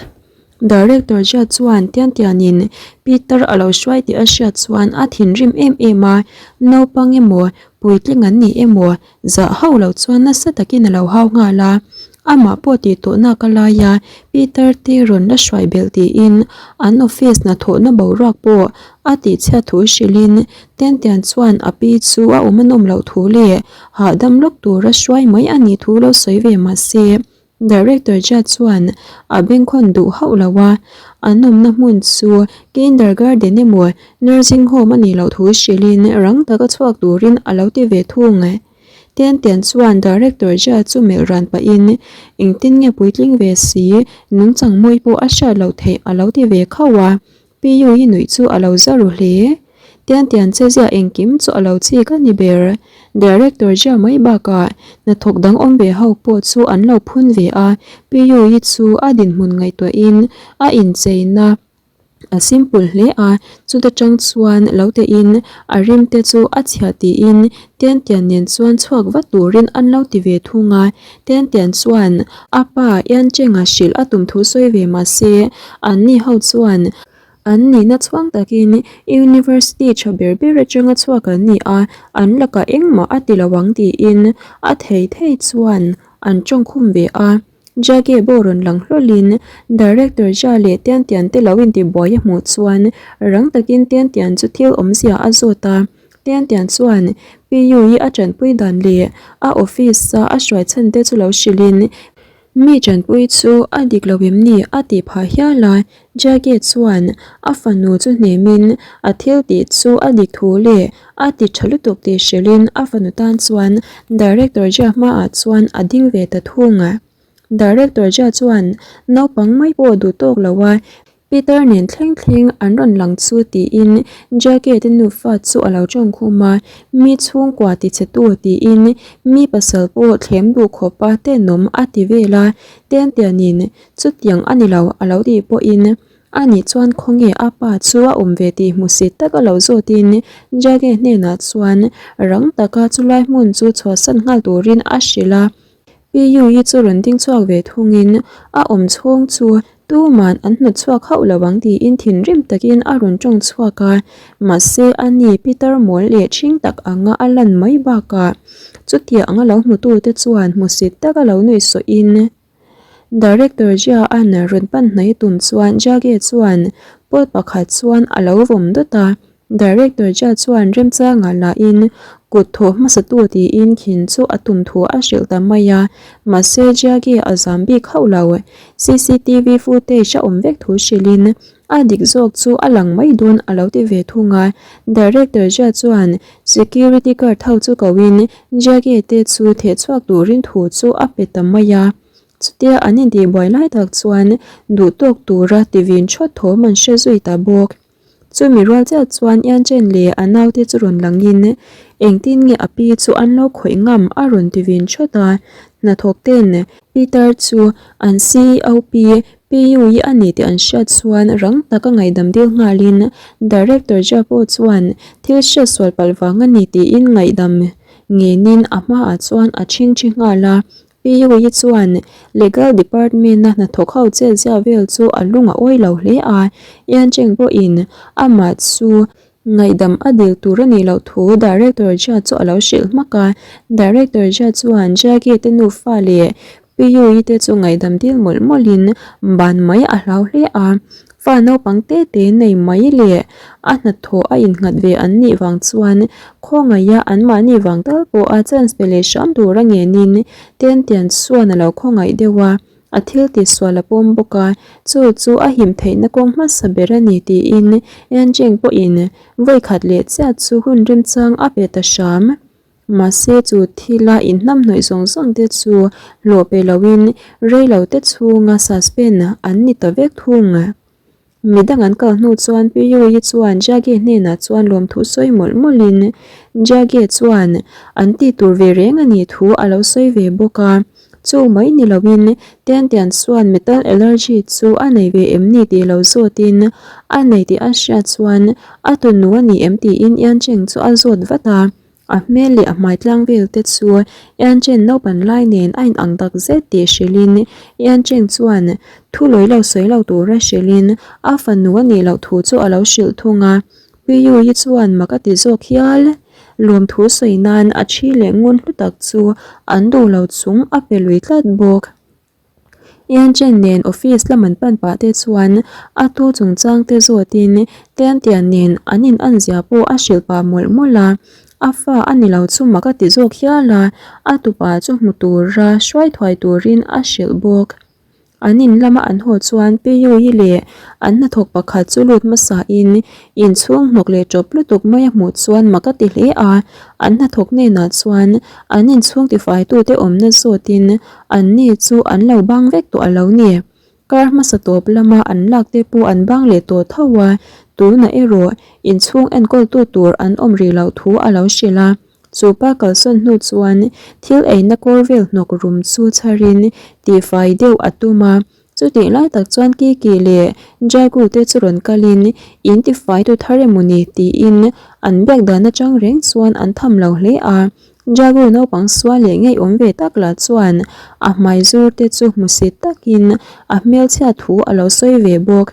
Director Jia chuan Tian Tianin Peter a lo hruai tih a hriat chuan a thinrim em em a, naupang emaw puitling an ni emaw Zah hauh loh chuan nasa takin a lo hau nghal a, amah pawh tih tawh nak a lai a, Peter te rawn la hruai belh tiin an office hnathawhna boruak pawh a tihchhiat thu hrilhin Tiantian chuan a pi chu a awm a nawm loh thu leh hahdam lawk tura hruai mai a nih thu lo sawi ve mah se. Director Jia chuan a bengkhawn duh hauh lo a, an awmna hmun chu kindergarten emaw nursing home a nih loh thu hrilhin rang taka chhuak turin a lo ti ve thung. Tiantian chuan Director Jia chu melh ran pahin, Engtin nge puitling ve si, nungchang mawi pawh a hriat loh theih a lo ti ve khauh a. Pi Yui nuih chu a lo za ru hle. Tiantian che zia engkim chu a lo chik a ni ber. Director Jia mai bakah hnathawk dang awm ve ho pawh chu an lo phun ve a, Pi Yui chu a dinhmun ngaihtuahin a incheina A simple hle a, chuta tang chuan lo tein a rim te chu a chhiah tiin Tiantian nen chuan chhuak vat turin an lo ti ve thung a. Tiantian chuan a pa Iancheng-a hrilh a tum thu sawi ve mah se, anni ho chuan an nihna chhuang takin University tha ber ber atanga chhuak an ni a, an lakah engmah a ti lo ang tiin a thei thei chuan an tawngkhum ve a. Jage pawh rawn lang hlawlin Director Jia leh Tian Tian te lo intibuai a hmuh chuan rang takin Tian Tian chu thil awmzia a zawt a. Tian Tian chuan Pi Yui a tanpui dan leh a office a a hruai chhan te chu lo hrilhin mi tanpui chu a dik lo em ni a tih phah hial a. Jage chuan a fanu chu hnemin a thil tih chu a dik thu leh a ti tha lutuk tih hrilhin a fanu tan chuan Director Jia hmaah chuan a ding ve ta thung. Director Jia chuan naupang mai pawh duh tawk lo a, Peter nen thleng thleng an rawn lang chu tiin Jage te nufa chu a lo tawng khum a, mi chhungkua ti che tu tiin mi pasal pawh thlem duh khawpa tenawm a ti vel a, Tiantianin Chutiang a ni lo, a lo tih pawhin a nih chuan khawnge a pa chu a awm ve tih hmusit taka lo zawtin Jage hnenah chuan rang taka chulai hmun chu chhuahsan nghal turin a hrilh a. Pi Yui chu rawn ding chhuak ve thungin a awm chhung chu tuman an hnawt chhuak hauh lo ang tiin thinrim takin a rawn tawng chhuak a, mahse a ni Peter mawl leh ṭhing tak anga a lan mai bakah chutiang anga lo hmutute chuan hmusit taka lo nuihsawhin Director Jia an rawn pan hnai tum chuan Jage chuan pot pakhat chuan a lo vawm dawt a, Director Jia chuan remchangah lahin kut thawh hmasatu tiin khin chu a tum thu a hrilh ta mai a, mahse Jage a zam bik hauh lo. Cctv footage a awm vek thu hrilhin a dik zawk chu a lang mai dawn a lo ti ve thung a, Director Jia chuan Security guard ho chu koin Jage te chu theh chhuak turin thu chu a pe ta mai a. Chutia an intihbuai lai tak chuan duh tawk tura tivin thawt thawm an hre zui ta bawk. Chumi rual chiah chuan Ianchen leh a naute chu rawn langin engtin nge a pi chu an lo khawih ngam a rawn tivin thawt a. Hnathawk ten Peter chu an CEO pi PU-i a ni tih an hriat chuan rang taka ngaihdam dil nghalin Director Jia pawh chuan thil hriat sual palh vang a ni tiin ngaihdam ngenin a hmaah chuan a chhingchhi nghal a. PU-i chuan Legal Department-a hnathawk ho chet zia vel chu a lung a awi lo hle a, Yan Cheng pawhin amah chu Ngaihdam a dil tur a nih loh thu Director Jia chu a lo hrilh hmak a, Director Jia chuan Jackie te nufa leh Pi Yui te chu ngaihdam dil mawlh mawlhin ban mai a hlau hle a, fa naupang te te nei mai leh a hnathawh a innghat ve an nih vang chuan khawngaih a anmahni vang tal pawh a chance pe leh hram tur a ngenin Tentian chuan a lo khawngaih deuh a. A thil tihsual a pawm bawk a, chu chu a him theihna kawng hmasa ber a ni tiin Yancheng pawhin vawi khat leh chiah chu hun remchang a pe ta hram. Mahse chu thila inhnamhnawih zawng zawng te chu hlawh pe loin reilo te chhunga suspend an ni ta vek thung. Mi dang an kal hnu chuan Pi Yui chuan Jage hnenah chuan lawmthu sawi mawlh mawlhin Jage chuan an tih tur ve reng a nih thu a lo sawi ve bawk a. Chu mai ni loin Tian Tian chuan metal allergy chu a nei ve em ni tih lo zawtin a nei tih a hriat chuan a tunu a ni em tiin Yan Cheng chu a zawt vat a. A hmel leh a hmai tlang vel te chu Yan Chen naupan lai nen a inang tak zet tih hrilhin Yan Cheng chuan thu lawi lo sawi lo tura hrilhin a fanu a nih loh thu chu a lo hrilh thung a. Pi Yui chuan mak a ti zawk hial. Lawmthu sawi nan a thi leh ngun hlu tak chu an duh lo chung a pe lui tlat bawk. Yan Chen nen office lam an pan pah te chuan a tu chungchang te zawtin Tian Tian nen an in an zia pawh a hrilh pah mawlh mawlh a, a fa a ni lo chu mak a ti zawk hial a, a tupa chu hmu tura hruai thuai turin a hrilh bawk. An in lama an haw chuan Pi Yui leh an hnathawk pakhat chu lut hmasain inchhung hnawk leh ṭawp lutuk mai a hmuh chuan mak a ti hle a. An hnathawk hnenah chuan an inchhung tifaitute awmna zawtin an ni chu an lo bang vek tawh a lo ni. Kar hmasa tawp lama an lak te pawh an bang leh tawh tho a, tunah erawh inchhung enkawltu tur an awm rih loh thu a lo hrilh a. Chu pa kalsawn hnu chuan thil eina kawr vel hnawk rum chu chharin tihfai deuh a tum a, chutih lai tak chuan Kiki leh Jagu te chu rawn kalin in tifai tu thar emaw ni tiin an biak dan atang reng chuan an tham lo hle a. Jagu naupang sual leh ngeiawm ve tak lah chuan a hmai zur te chu hmusit takin a hmelchhiat thu a lo sawi ve bawk.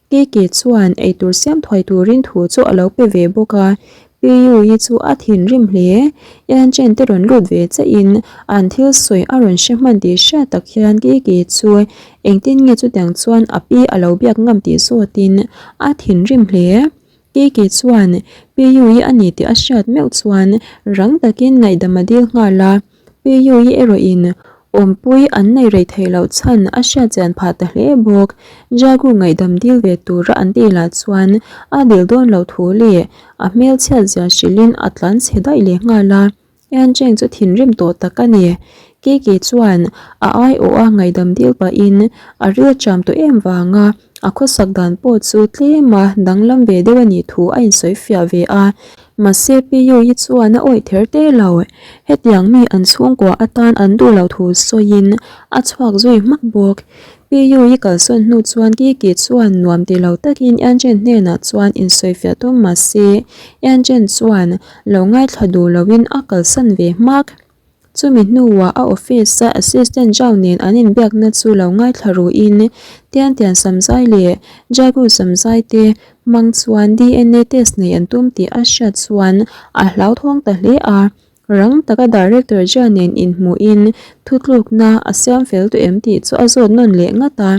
Kiki chuan eitur siam thuai turin thu chu a lo pe ve bawk a, Piyuyi chu a thinrim hle. Yanchen te rawn lut ve chiahin an thil sawi a rawn hre hman tih hriat tak hian Kiki chu engtin nge chutiang chuan a pi a lo biak ngam tih zawtin a thinrim hle. Kiki chuan Piyuyi a ni tih a hriat meuh chuan rang takin ngaihdam a dil nghal a. Piyuyi erawhin awmpui an nei rei theih loh chhan a hriat chian phah ta hle bawk. Jagu ngaihdam dil ve tura an tih lah chuan a dil dawn loh thu leh a hmelchhiat zia hrilhin a tlan chhe daih leh nghal a. Yancheng chu thinrim tawh tak a ni. Kiki chuan a aiawh a ngaihdam dil pahin a ril cham tawh em vanga a khawsak dan pawh chu tlem a danglam ve deuh a nih thu a insawi fiah ve a. Mahse Piyu hi chuan a awih ther te lo. Hetiang mi an chhungkua atan an duh loh thu sawiin a chhuak zui hmak bawk. Piyu hi kalsawn hnu chuan Kiki chuan nuam ti lo takin Yanchen hnenah chuan insawifiah tum mahse Yanchen chuan lo ngaithla duh loin a kalsan ve hmak. Chumi hnuah a office a assistant Zhao nen an inbiakna chu lo ngaithla ruin Tian Tian Samzai leh Jagu Samzai te hmang chuan DNA test nei an tum tih a hriat chuan a hlauthawng ta hle a. Rang taka Director Jia nen inhmuhin thutlukna a siam fel tawh em tih chu a zawt nawn leh ngat a.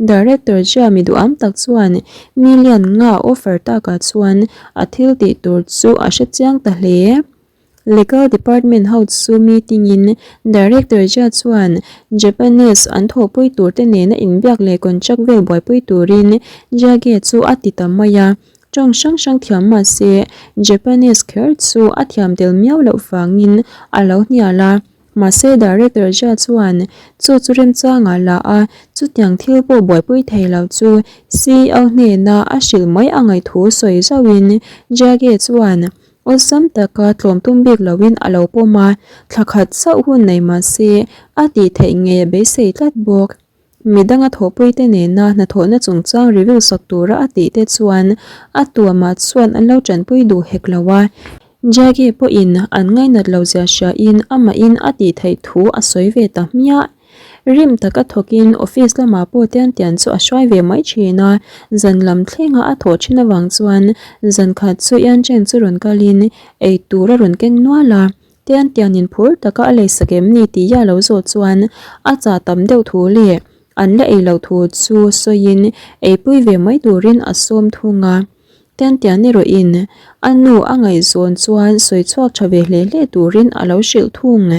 Director Jia mi duham tak chuan million nga offer takah chuan a thil tih tur chu a hrechiang ta hle. Legal Department ho chu meeting in Director Jia chuan Japanese an thawhpui tur te nena inbiak leh contract vel buaipui turin Jia Ge chu a ti ta mai a. Tawng hrang hrang thiam mah se Japanese kher chu a thiam tel miau loh vangin a lo hnial a. Mahse Director Jia chuan chu chu remchangah la a, chutiang thil pawh buaipui thei lo chu CEO hnena a hrilh mai a ngaih thu sawi zauhin Jia Ge chuan Awlsam taka tlawm tum bik loin a lo pawm a, thla khat chauh hun nei mah se a tih theih ngei a beisei tlat bawk. Midanga thawhpuite nena hnathawhna chungchang review sak tura a tih te chuan a tuamah chuan an lo tanpui duh hek lo a, Jaggi pawhin an ngainat lo zia hriain amahin a tih theih thu a sawi ve ta hmiah. Rim taka thawkin office lamah pawh tian tian chu a hruai ve mai thin a, zan lam thlenga a thawh thin avang chuan zan khat chu Yancheng chu rawn kalin ei tur a rawn keng nual a, tian tianin phur taka a leisak em ni tih a lo zawh chuan a chah tam deuh thu leh an la ei loh thu chu sawiin eipui ve mai turin a sawm thung a. Tiantian erawhin a nu a ngaihzawn chuan sawi chhuak tha ve hle hle turin a lo hrilh thung.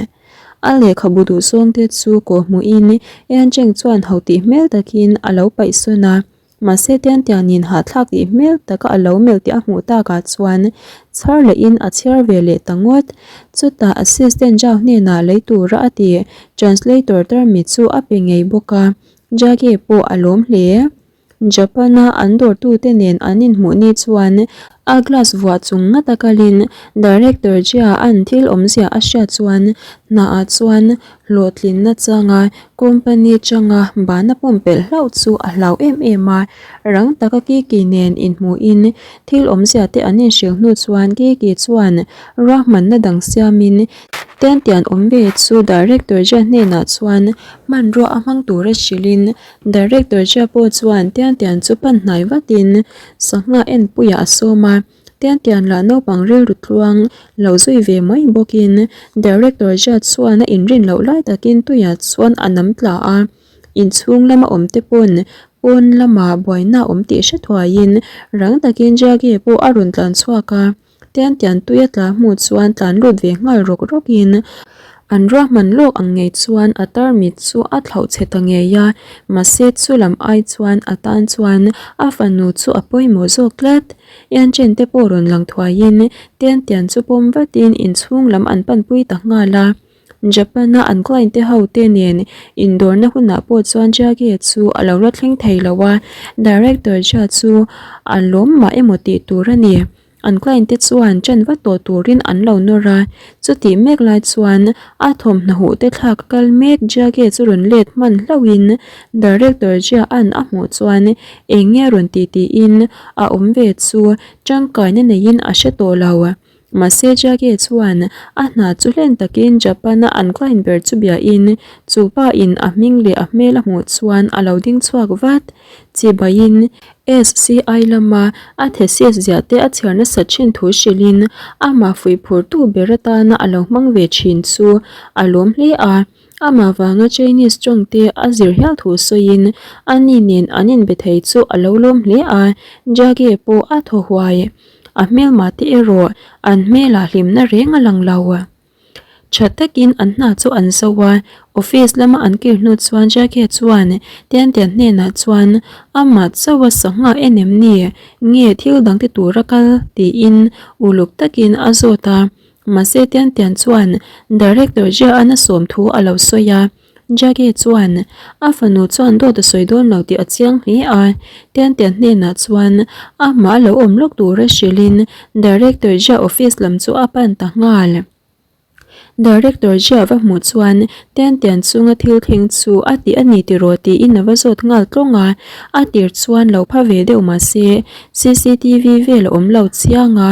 A lehkhabu duhzawng te chu kawhhmuhin Yancheng chuan ho tih hmel takin a lo paih sawn a, mahse Tiantianin hahthlak tih hmel taka a lo melh tih a hmuh takah chuan chhar lehin a chhiar ve leh ta ngawt. Chutah assistant Zhao hnenah lei tura a ti translator term-i chu a pe ngei bawk a, Jage pawh a lawm hle. Japan-a an dawrtute nen an inhmuh ni chuan a glass vuah chung ngata kalin Director Jia an thil awmzia a hriat chuan hnaah chuan hlawhtlinna changa company changa bana pumpelh hlauh chu a hlau em em a. Rang taka Kiki nen inhmuhin thil awmzia te an inhrilh hnu chuan Kiki chuan ruahmanna dang siamin Tiantian awm ve chu Director Jia hnenah chuan hmanrua a hmang tura hrilhin Director Jia pawh chuan Tian Tian chu pan hnai vatin sangha enpuiah a sawm a, Tian Tian lah naupang rilru tluang lo zui ve mai bawkin Director Jia chuan a inrin loh lai takin tuiah chuan a nam tla a, inchhung lama awm te pawn pawn lamah buaina a awm tih hre thuaiin rang takin Jia Ge pawh a rawn tlan chhuak a. Tian tian tui a tla hmuh chuan tlan lut ve nghal rawk rawk in. An ruahman lawk ang ngei chuan a tarmit chu a thlauh chhe ta ngei a, mahse chu lam ai chuan a tan chuan a fanu chu a pawimawh zawk tlat. Ianchen te pawh rawn lang thuaiin Tiantian chu pawm vatin inchhung lam an panpui ta nghal a. Japan-a an client te ho te nen indawrna hunah pawh chuan Jage chu a lo la thleng thei lo a, Director Jia chu a lawm mah emaw tih tur a ni. An client te chuan ṭan vat tawh turin an lo nawr a, chutih mek lai chuan a thawmhnaw huh te thlak a kal mek Jage chu rawn let hman hlauhin Director Jia an a hmuh chuan eng nge rawn ti tiin a awm ve chu ṭangkaina neiin a hre tawh lo. Mahse Jage chuan a hna chu hlen takin Japan-a an client ber chu biain chu pa in a hming leh a hmel a hmuh chuan a lo ding chhuak vat. Chibaiin SCI lama a thesis ziah te a chhiar nasat thin thu hrilhin amah fuihphurtu ber atana a lo hmang ve thin chu a lawm hle a. Amah vanga Chinese tawng te a zir hial thu sawiin ani nen an inbe thei chu a lo lawm hle a, Jage pawh a thaw huai. A hmelmah te erawh an hmelah hlimna reng a lang lo. Tha takin an hna chu an zo a, office lama an kir hnu chuan Jackie chuan Tiantian hnenah chuan amah chauha sangha en em ni nge thil dang ti tura kal tiin uluk takin a zawt a, mahse Tiantian chuan Director Jia-an a sawm thu a lo sawi a. Jackie chuan a fanu chuan dawt a sawi dawn lo tih a chiang hle a, Tiantian hnenah chuan amah a lo awm lawk tura hrilhin Director Jia office lam chu a pan ta nghal. Director Jia va hmuh chuan Tiantian chunga thil thleng chu a ti a ni tiraw tiin a va zawt nghal tlawng a, a tir chuan lo pha ve deuh mahse cctv vel a awm lo chiang a,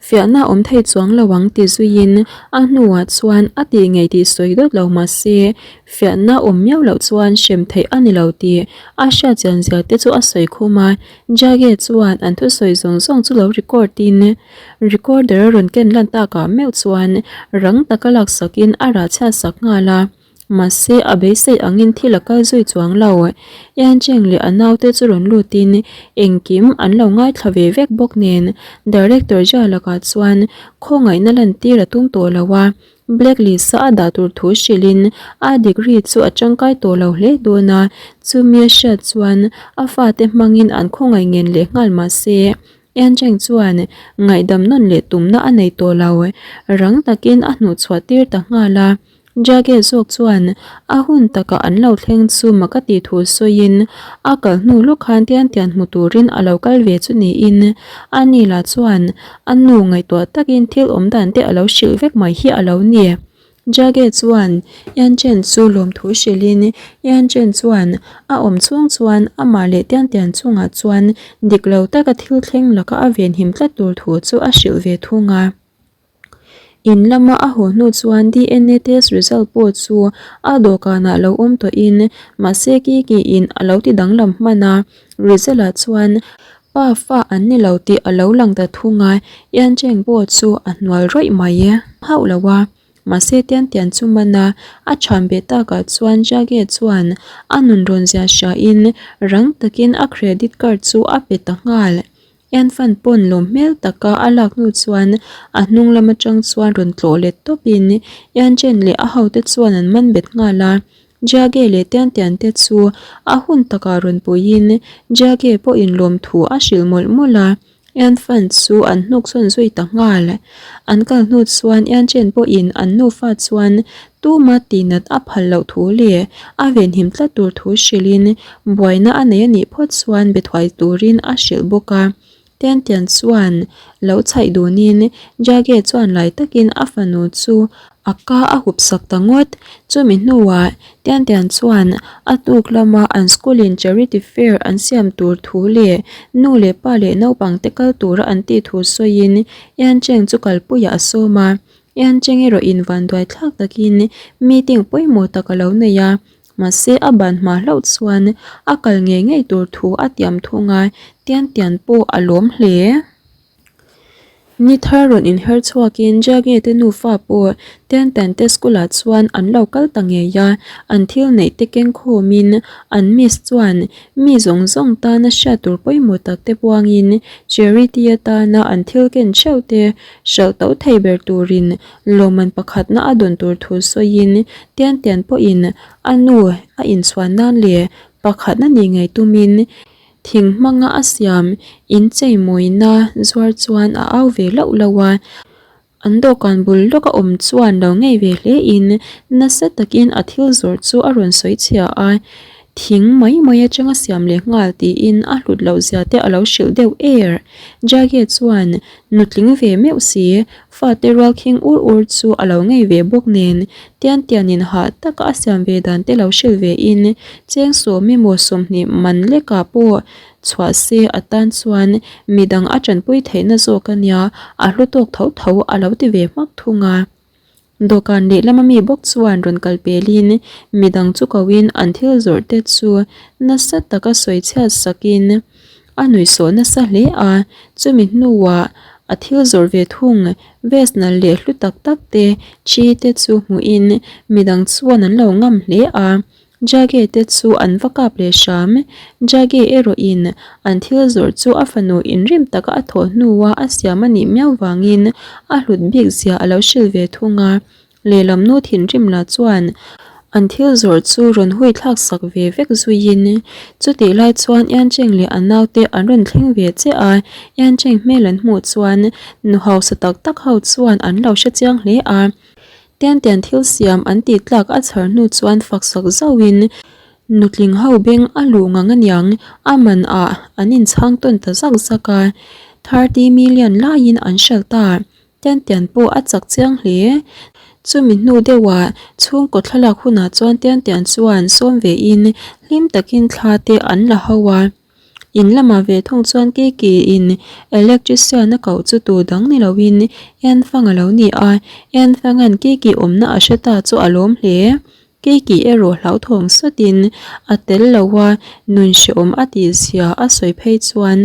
Fiahna awm thei chuang lo ang ti zuiin a hnuah chuan a tih ngei tih sawi dawt lo mah se, fiahna awm miau loh chuan hrem theih a ni lo tih a hriat chian zia te chu a sawi khum a. Jage chuan an thusawi zawng zawng chu lo record in recorder a rawn ken lan takah meuh chuan rang taka laksakin a rah chhiat sak nghal a. Mahse, a beisei angin thil a kal zui chuang lo. Yancheng leh a naute chu rawn lutin engkim an lo ngaithla ve vek bawk nen Director Jia lakah chuan khawngaihna lantir a tum tawh lo a, blacklist-a a dah tur thu hrilhin a degree chu a tangkai tawh lo hle dawn a, chumi a hriat chuan a fate hmangin an khawngaih ngen leh nghal mahse, Yancheng chuan ngaihdam nawn leh tumna a nei tawh lo. Rang takin a hnuhchhuah tir ta nghal a. Jage zawk chuan a hun takah an lo thleng chu mak a tih thu sawiin a kal hnu lawk khan tian tian hmu turin a lo kal ve chu niin a ni lah chuan a nu ngaihtuah takin thil awm dan te a lo hrilh vek mai hi a lo ni. Jage chuan Yanchen chu lawmthu hrilhin Yanchen chuan a awm chhung chuan amah leh tian tian chungah chuan dik lo taka thil thleng laka a venhim tlat tur thu chu a hrilh ve thung a. In lama a haw hnu chuan DNA test result pawh chu a dawhkanah lo awm tawhin mahse Kiki in a lo ti danglam hman a, result ah chuan pa fa an ni lo tih a lo lang ta thung a, Yancheng pawh chu a hnual rawih mai hauh lo a, mahse Tian Tian chu man a, a thian beh takah chuan Jage chuan a nun rawn zia hria in rang takin a credit card chu a pe ta nghal. Enfan pawn lawm hmel taka a lak hnu chuan a hnung lam atang chuan rawn tlawh let tawpin Yanchen leh a hote chuan an man bet nghal a. Jiage leh Tian Tian te chu a hun takah rawn puiin Jiage pawhin lawmthu a hrilh mawlh mawlh a. Yanfan chu an hnuk chhawn zui ta nghal. An kal hnu chuan Yanchen pawhin an nufa chuan tuma tihnat a phal loh thu leh a venhim tlat tur thu hrilhin buaina a nei a nih phawt chuan be thuai turin a hrilh bawk a. Tiantian chuan lo chhaih dunin Jage chuan lai takin a fanu chu a ka a hup sak ta ngawt. Chumi hnuah Tiantian chuan a tuk lama an school in charity fair an siam tur thu leh nu leh pa leh naupang te kal tura an tih thu sawiin Yancheng chu kalpuiah a sawm a. Yancheng erawh in vanduai thlak takin meeting pawimawh tak a lo nei a, mahse a ban hma hlauh chuan a kal ngei ngei tur thu a tiam thung a, Tiantian pawh a lawm hle. Ni thar rawn inher chhuakin Jage te nufa pawh Tiantian te school ah chuan an lo kal ta ngei a, an thil neih te keng khawmin an miss chuan mi zawng zawng tana hriat tur pawimawh tak te puangin charity atana an thil ken theuh te hralh to thei ber turin lawmman pakhatna a dawn tur thu sawiin Tiantian pawhin a nu a inchhuan nan leh pakhatna ni ngei tumin Thing hmanga a siam inchei mawina zuar chuan a au ve lauh lauh a, an dawhkan bul lawka awm chuan lo ngei ve hle in nasa takin a thil zawrh chu a rawn sawi chhia a, thing mai mai atanga siam leh nghal tiin a hlut loh zia te a lo hrilh deuh er. Jage chuan nutling ve meuh si, fate rual khing ur ur chu a lo ngei ve bawk nen, tian tianin hah taka a siam ve dan te lo hrilh ve in, cheng sawm emaw 20 man lekah pawh chhuah se atan chuan midang a tanpui theihna zawk a nia, a hlu tawk tho tho a lo ti ve hmak thung a. Dawhkan lehlama mi bawk chuan rawn kal pelin midang chu koin an thil zawrh te chu nasa taka sawi chhiat sakin a nuihsawh nasa hle a, chumi hnuah a thil zawrh ve thung vest nalh leh hlu tak tak te thi te chu hmuhin midang chuan an lo ngam hle a. Jage te chu an va kap leh hram. Jage erawh in an thil zawrh chu a fanu inrim taka a thawh hnua a siam a nih miau vangin a hlut bik zia a lo hrilh ve thung a. Lehlam nu thinrim lah chuan an thil zawrh chu rawn hui thlak sak ve vek zuiin chutih lai chuan Yancheng leh a naute an rawn thleng ve chiah a. Yancheng hmel an hmuh chuan nu hausa tak tak ho chuan an lo hre chiang hle a. Tian tian thil siam an tih tlak a chhar hnu chuan fak sak zauhin nutling ho beng a luh ngang aniang a man ah an inchhang tawn ta zak zak a, 30 million laiin an hralh ta. Tian tian pawh a chak chiang hle. Chumi hnu deuhah chhungkaw thlalak hunah chuan Tian tian chuan sawm ve in hlim takin thla te an la ho a. In lamah ve thung chuan Kiki in electrician a koh chu tu dang ni loin Enfang a lo ni a, Enfanga'n Kiki awmna a hre ta chu a lawm hle. Kiki erawh hlauthawng sawtin a tel lo a, nun hrehawm a tih zia a sawi phei chuan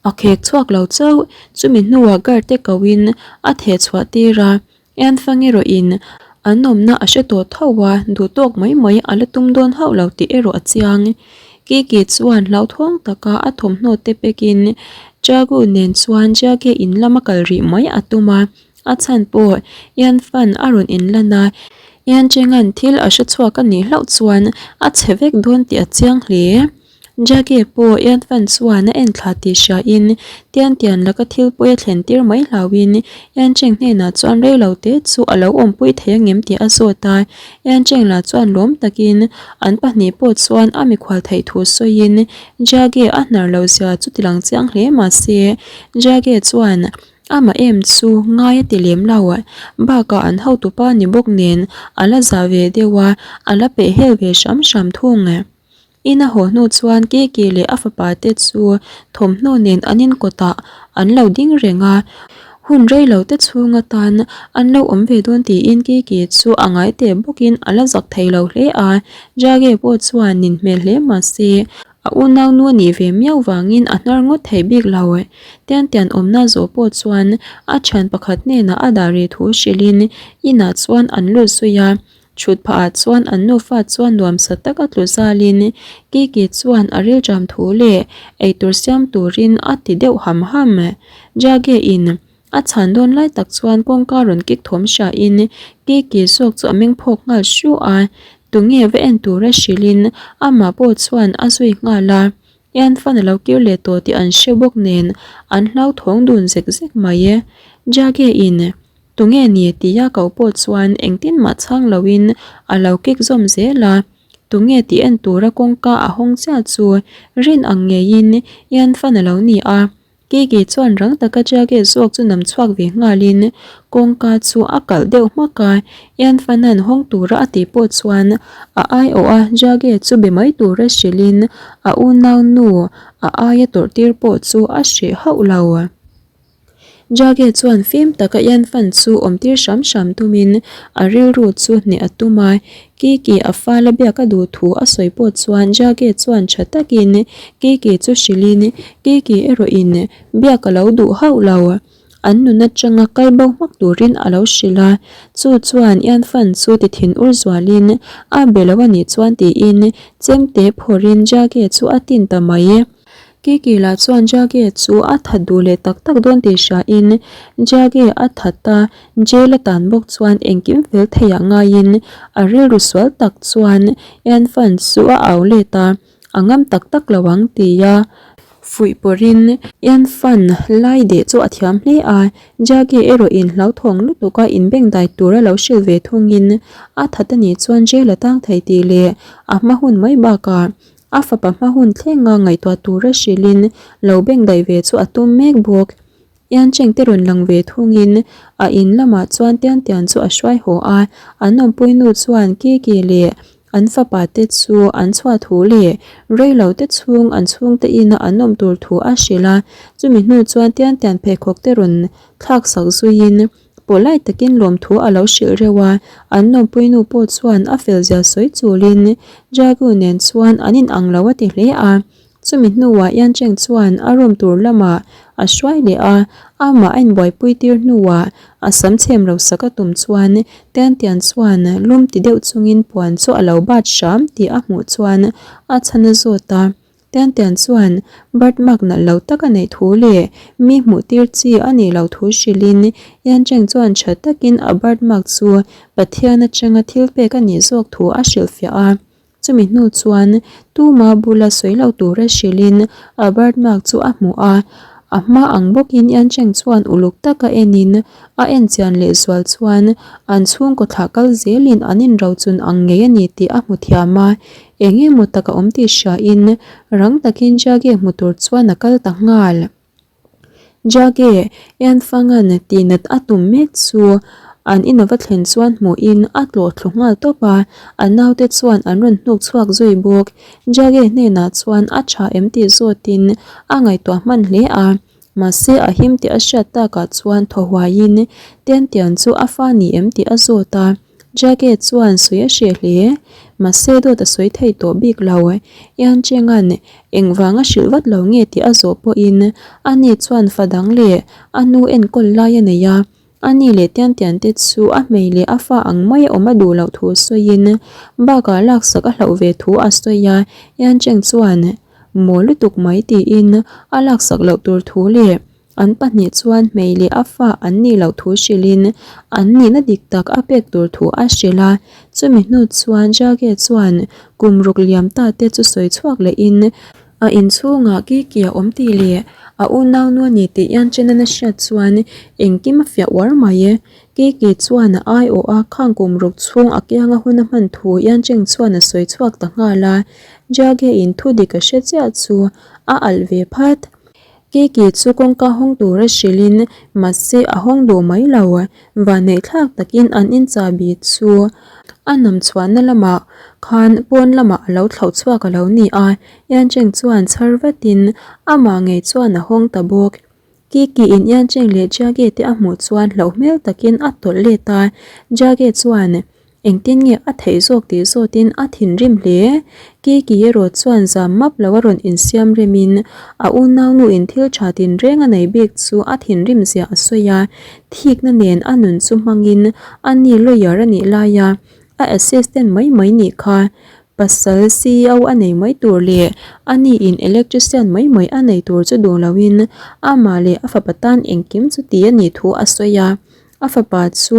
a khek chhuak lo chauh. Chumi hnuah guard te kohin a theh chhuah tir a, Enfang erawhin an awmna a hre tawh tho a, duhtawk mai mai a la tum dawn hauh lo tih erawh a chiang. Kiki chuan hlauthawng taka a thawmhnaw te pekin Chagu nen chuan Jage in lama kal rih mai a tum a, a chhan pawh Enfan a rawn inlan a, Encheng'an thil a hre chhuak a nih hlauh chuan a chhe vek dawn tih a chiang hle. Jage pawh Yanfan chuan a en thla tih hriain Tian Tian laka thil pawi a thlen tir mai hlauhin Yancheng hnenah chuan rei lo te chu a lo awmpui thei angem tih a zawt a. Yancheng lah chuan lawm takin an pahnih pawh chuan a mikhual theih thu sawiin Jage a hnar lo zia chu ti lang chiang hle mahse Jage chuan amah em chu ngai a ti lem lo. Bakah an hotupa ni bawk nen a la zah ve deuh a, a la peh hel ve hram hram thung. Ina haw hnu chuan Kiki leh a fapa te chu thawmhnaw nen an inkawtah an lo ding reng a, hun rei lo te chhung atan an lo awm ve dawn tiin Kiki chu a ngai teh bawkin a la zak thei lo hle a, Jage pawh chuan nin hmel hle mah se a unaunu a nih ve miau vangin a hnar ngawt thei bik lo. Tian tian awmna zawh pawh chuan a thian pakhat hnenah a dah rih thu hrilhin inah chuan an lut zui a. Chhut phah ah chuan an nufa chuan nuamsa taka tlu zalin Kiki chuan a rilṭam thu leh eitur siam turin a ti deuh ham ham. Jage in a chhan dawn lai tak chuan kawngka rawn kik thawm hria in Kiki zawk chu a meng phawk nghal hru a, tunge va en tura hrilhin amah pawh chuan a zui nghal a. Ian fan a lo kir leh tawh tih an hre bawk nen an hlauthawng dun zek zek mai. Jage in. Tunge ni tia ko pawh chuan engtin mah chhang loin a lo kik zawm zel a, tunge tih en tura kawngka a hawng chiah chu rin ang ngeiin Ian fan a lo ni a. Kiki chuan rang taka Jage zawk chu nam chhuak ve nghalin kawngka chu a kalh deuh hmak a, Ian fan-a'n hawng tura a tih pawh chuan a aiawh a Jage chu be mai tura hrilhin a unaunu a aia tawrh tir pawh chu a hreh hauh lo. Jage chuan fim taka Ian Fan chu awmtir hram hram tumin a rilru chu hneh a tum a, Kiki a fala biak a duh thu a sawi pawh chuan Jage chuan tha takin Kiki chu hrilhin Kiki erawhin biak a lo duh hauh lo. An nun atanga kal bo hmak turin a lo hrilh a, chu chuan Ian Fan chu ti thin ur zualin a be lo a nih chuan tiin chemte phawrhin Jage chu a tin ta mai. Kiki lah chuan Jage chu a that duh leh tak tak dawn tih hriain Jage a that a, jail a tan bawk chuan engkim fel theiah ngaiin a rilru sual tak chuan Ian Fan chu a au let a. A ngam tak tak lo ang tia fuih pawrhin Ian Fan lai deh chu a thiam hle a, Jaggie erawh in hlauthawng lutuk a inbengdai tur a lo hrilh ve thungin a that a nih chuan jail a tang thei tih leh a hma hun mai bakah a fapa hma hun thlenga ngaihtuah tura hrilhin lo bengdaih ve chu a tum mek bawk. Ian Cheng te rawn lang ve thungin a in lamah chuan Tian Tian chu a hruai haw a, an awmpui nu chuan Kiki leh an fapa te chu an chhuah thu leh reilo te chhung an chhungte ina an awm tur thu a hrilh a, chumi hnu chuan Tian Tian pheikhawk te rawn thlak sak zuiin pawh lai takin lawmthu a lo hrilh reuh a, an awmpui nu pawh chuan a fel zia sawi chulin Jagu nen chuan an in ang lo a ti hle a. Chumi hnuah Yan Cheng chuan a room tur lamah a hruai leh a, amah a inbuaipui tir hnuah a sam chhem lo sak a tum chuan Tian Tian chuan lum ti deuh chungin puan chu a lo bat hram tih a hmuh chuan a chhan a zawt a. Tian Tian chuan birth mark nalh lo tak a neih thu leh mi hmuh tir chi a nih loh thu hrilhin Yan Cheng chuan tha takin a birth mark chu Pathian atanga thil pek a nih zawk thu a hrilhfiah a. Chumi hnu chuan tuma bula sawi lo tura hrilhin a birth mark chu a hmu a, a hma ang bawkin Yan Cheng chuan uluk taka enin a en chian leh zual chuan an chhungkaw thlah kal zelin an inrochun ang ngei a ni tih a hmu thiam a, eng emaw tak a awm tih hriain rang takin Jage hmu tur chuan a kal ta nghal. Jage, Ianfangan tihnat a tum mek chu an in ava thlen chuan hmuhin a tlawh thlu nghal tawp a, a naute chuan an rawn hnuk chhuak zui bawk. Jage hnenah chuan a tha em tih zawtin a ngaihtuah hman hle a, mahse a him tih a hriat takah chuan thaw huaiin Tiantian chu a fa ni em tih a zawt a. Jage chuan sawi a hreh hle. Mahse dawt a sawi thei tawh bik lo. Ian Chenga'n engvang a hrilh vat lo nge tih a zawh pawhin ani chuan fa dang leh a nu enkawl lai a nei a. Ani leh Tian Tian te chu a hmei leh a fa ang mai a awm a duh loh thu sawiin bakah laksak a hlauh ve thu a sawi a. Ian Cheng chuan maw lutuk mai tiin a laksak loh tur thu leh An pahnih chuan hmei leh a fa an nih loh thu hrilhin an nihna dik tak a pek tur thu a hrilh a. Chumi hnu chuan Jage chuan kum ruk liam ta te chu sawi chhuak lehin a inchhungah Kiki a awm tih leh a unaunu a ni tih Ianchenan a hriat chuan engkim a fiah uar mai. Kiki chuan a aiawh a khang kum ruk chhung a kianga hun a hman thu Iancheng chuan a sawi chhuak ta nghal a. Jage in thu dik a hre chiah chu a alh ve phat. Kiki chu kawngka hawng tura hrilhin mahse a hawng duh mai lo. Vanneih thlak takin an in chahbi chu a nam chhuahna lamah khan pawn lamah a lo thlauh chhuak a lo ni a, Yancheng chuan chhar vatin amah ngei chuan a hawng ta bawk. Kiki in Yancheng leh Jage te a hmuh chuan hlauh hmel takin a tawlh let a, Jage chuan Engtin nge a theih zawk tih zawtin a thinrim hle. Kiki erawh chuan zam map lo a rawn insiam remin a unaunu in thil tha tinreng a nei bik chu a thinrim zia a sawi a, thikna nen a nun chu hmangin a ni lawyer a nih laia a assistant mai mai nih kha pasal ceo a nei mai tur leh a ni in electrician mai mai a nei tur chu duh loin amah leh a fapa tan engkim chu ti a nih thu a sawi a. A fapa chu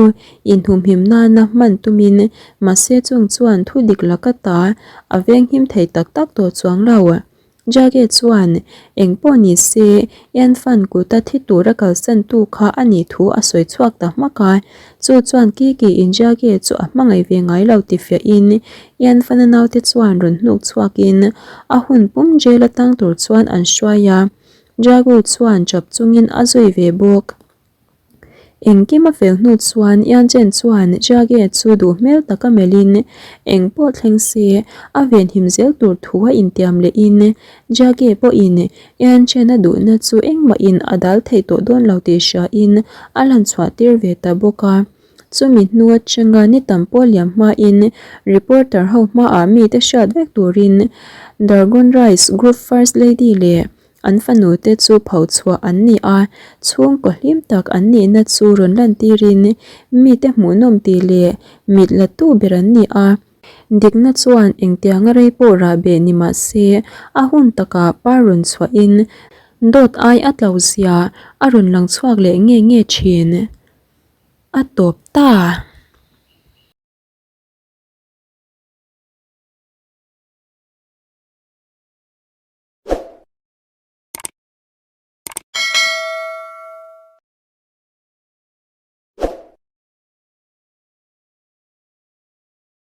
inhumhim nana hman tumin mahse chung chuan thu dik laka ta a venghim thei tak tak tawh chuang lo. Jage chuan eng pawh ni se Ian Fan kuta thi tura kalsan tu kha a nih thu a sawi chhuak ta hmak a, chu chuan Kiki in Jage chu a hmangaih ve ngai lo ti fiahin Ian Fan-a naute chuan rawn hnuk chhuakin a hun pum jail atang tur chuan an hruai a, Jagu chuan chap chungin a zui ve bawk. Engkim a fel hnu chuan Yanchen chuan Jage chu duh hmel taka melhin eng pawh thleng se a venhim zel tur thu a intiam lehin Jage pawhin Yanchen a duhna chu engmahin a dal thei tawh dawn lo tih hriain a lan chhuah tir ve ta bawk a. Chumi hnu atanga ni tam pawh liam hmain reporter ho hmaah mite hriat vek turin Dargon Rice Group First Lady leh. An fanu te chu pho chhuah an ni a, chhungkaw hlim tak an nihna chu rawn lantirin mite hmuhnawm tih leh mit la tu ber an ni a. Dikna chuan engtianga rei pawh rah beh ni mah se, a hun takah par rawn chhuahin dawt ai a tlo zia a rawn lang chhuak leh nge nge thin. A tawp ta!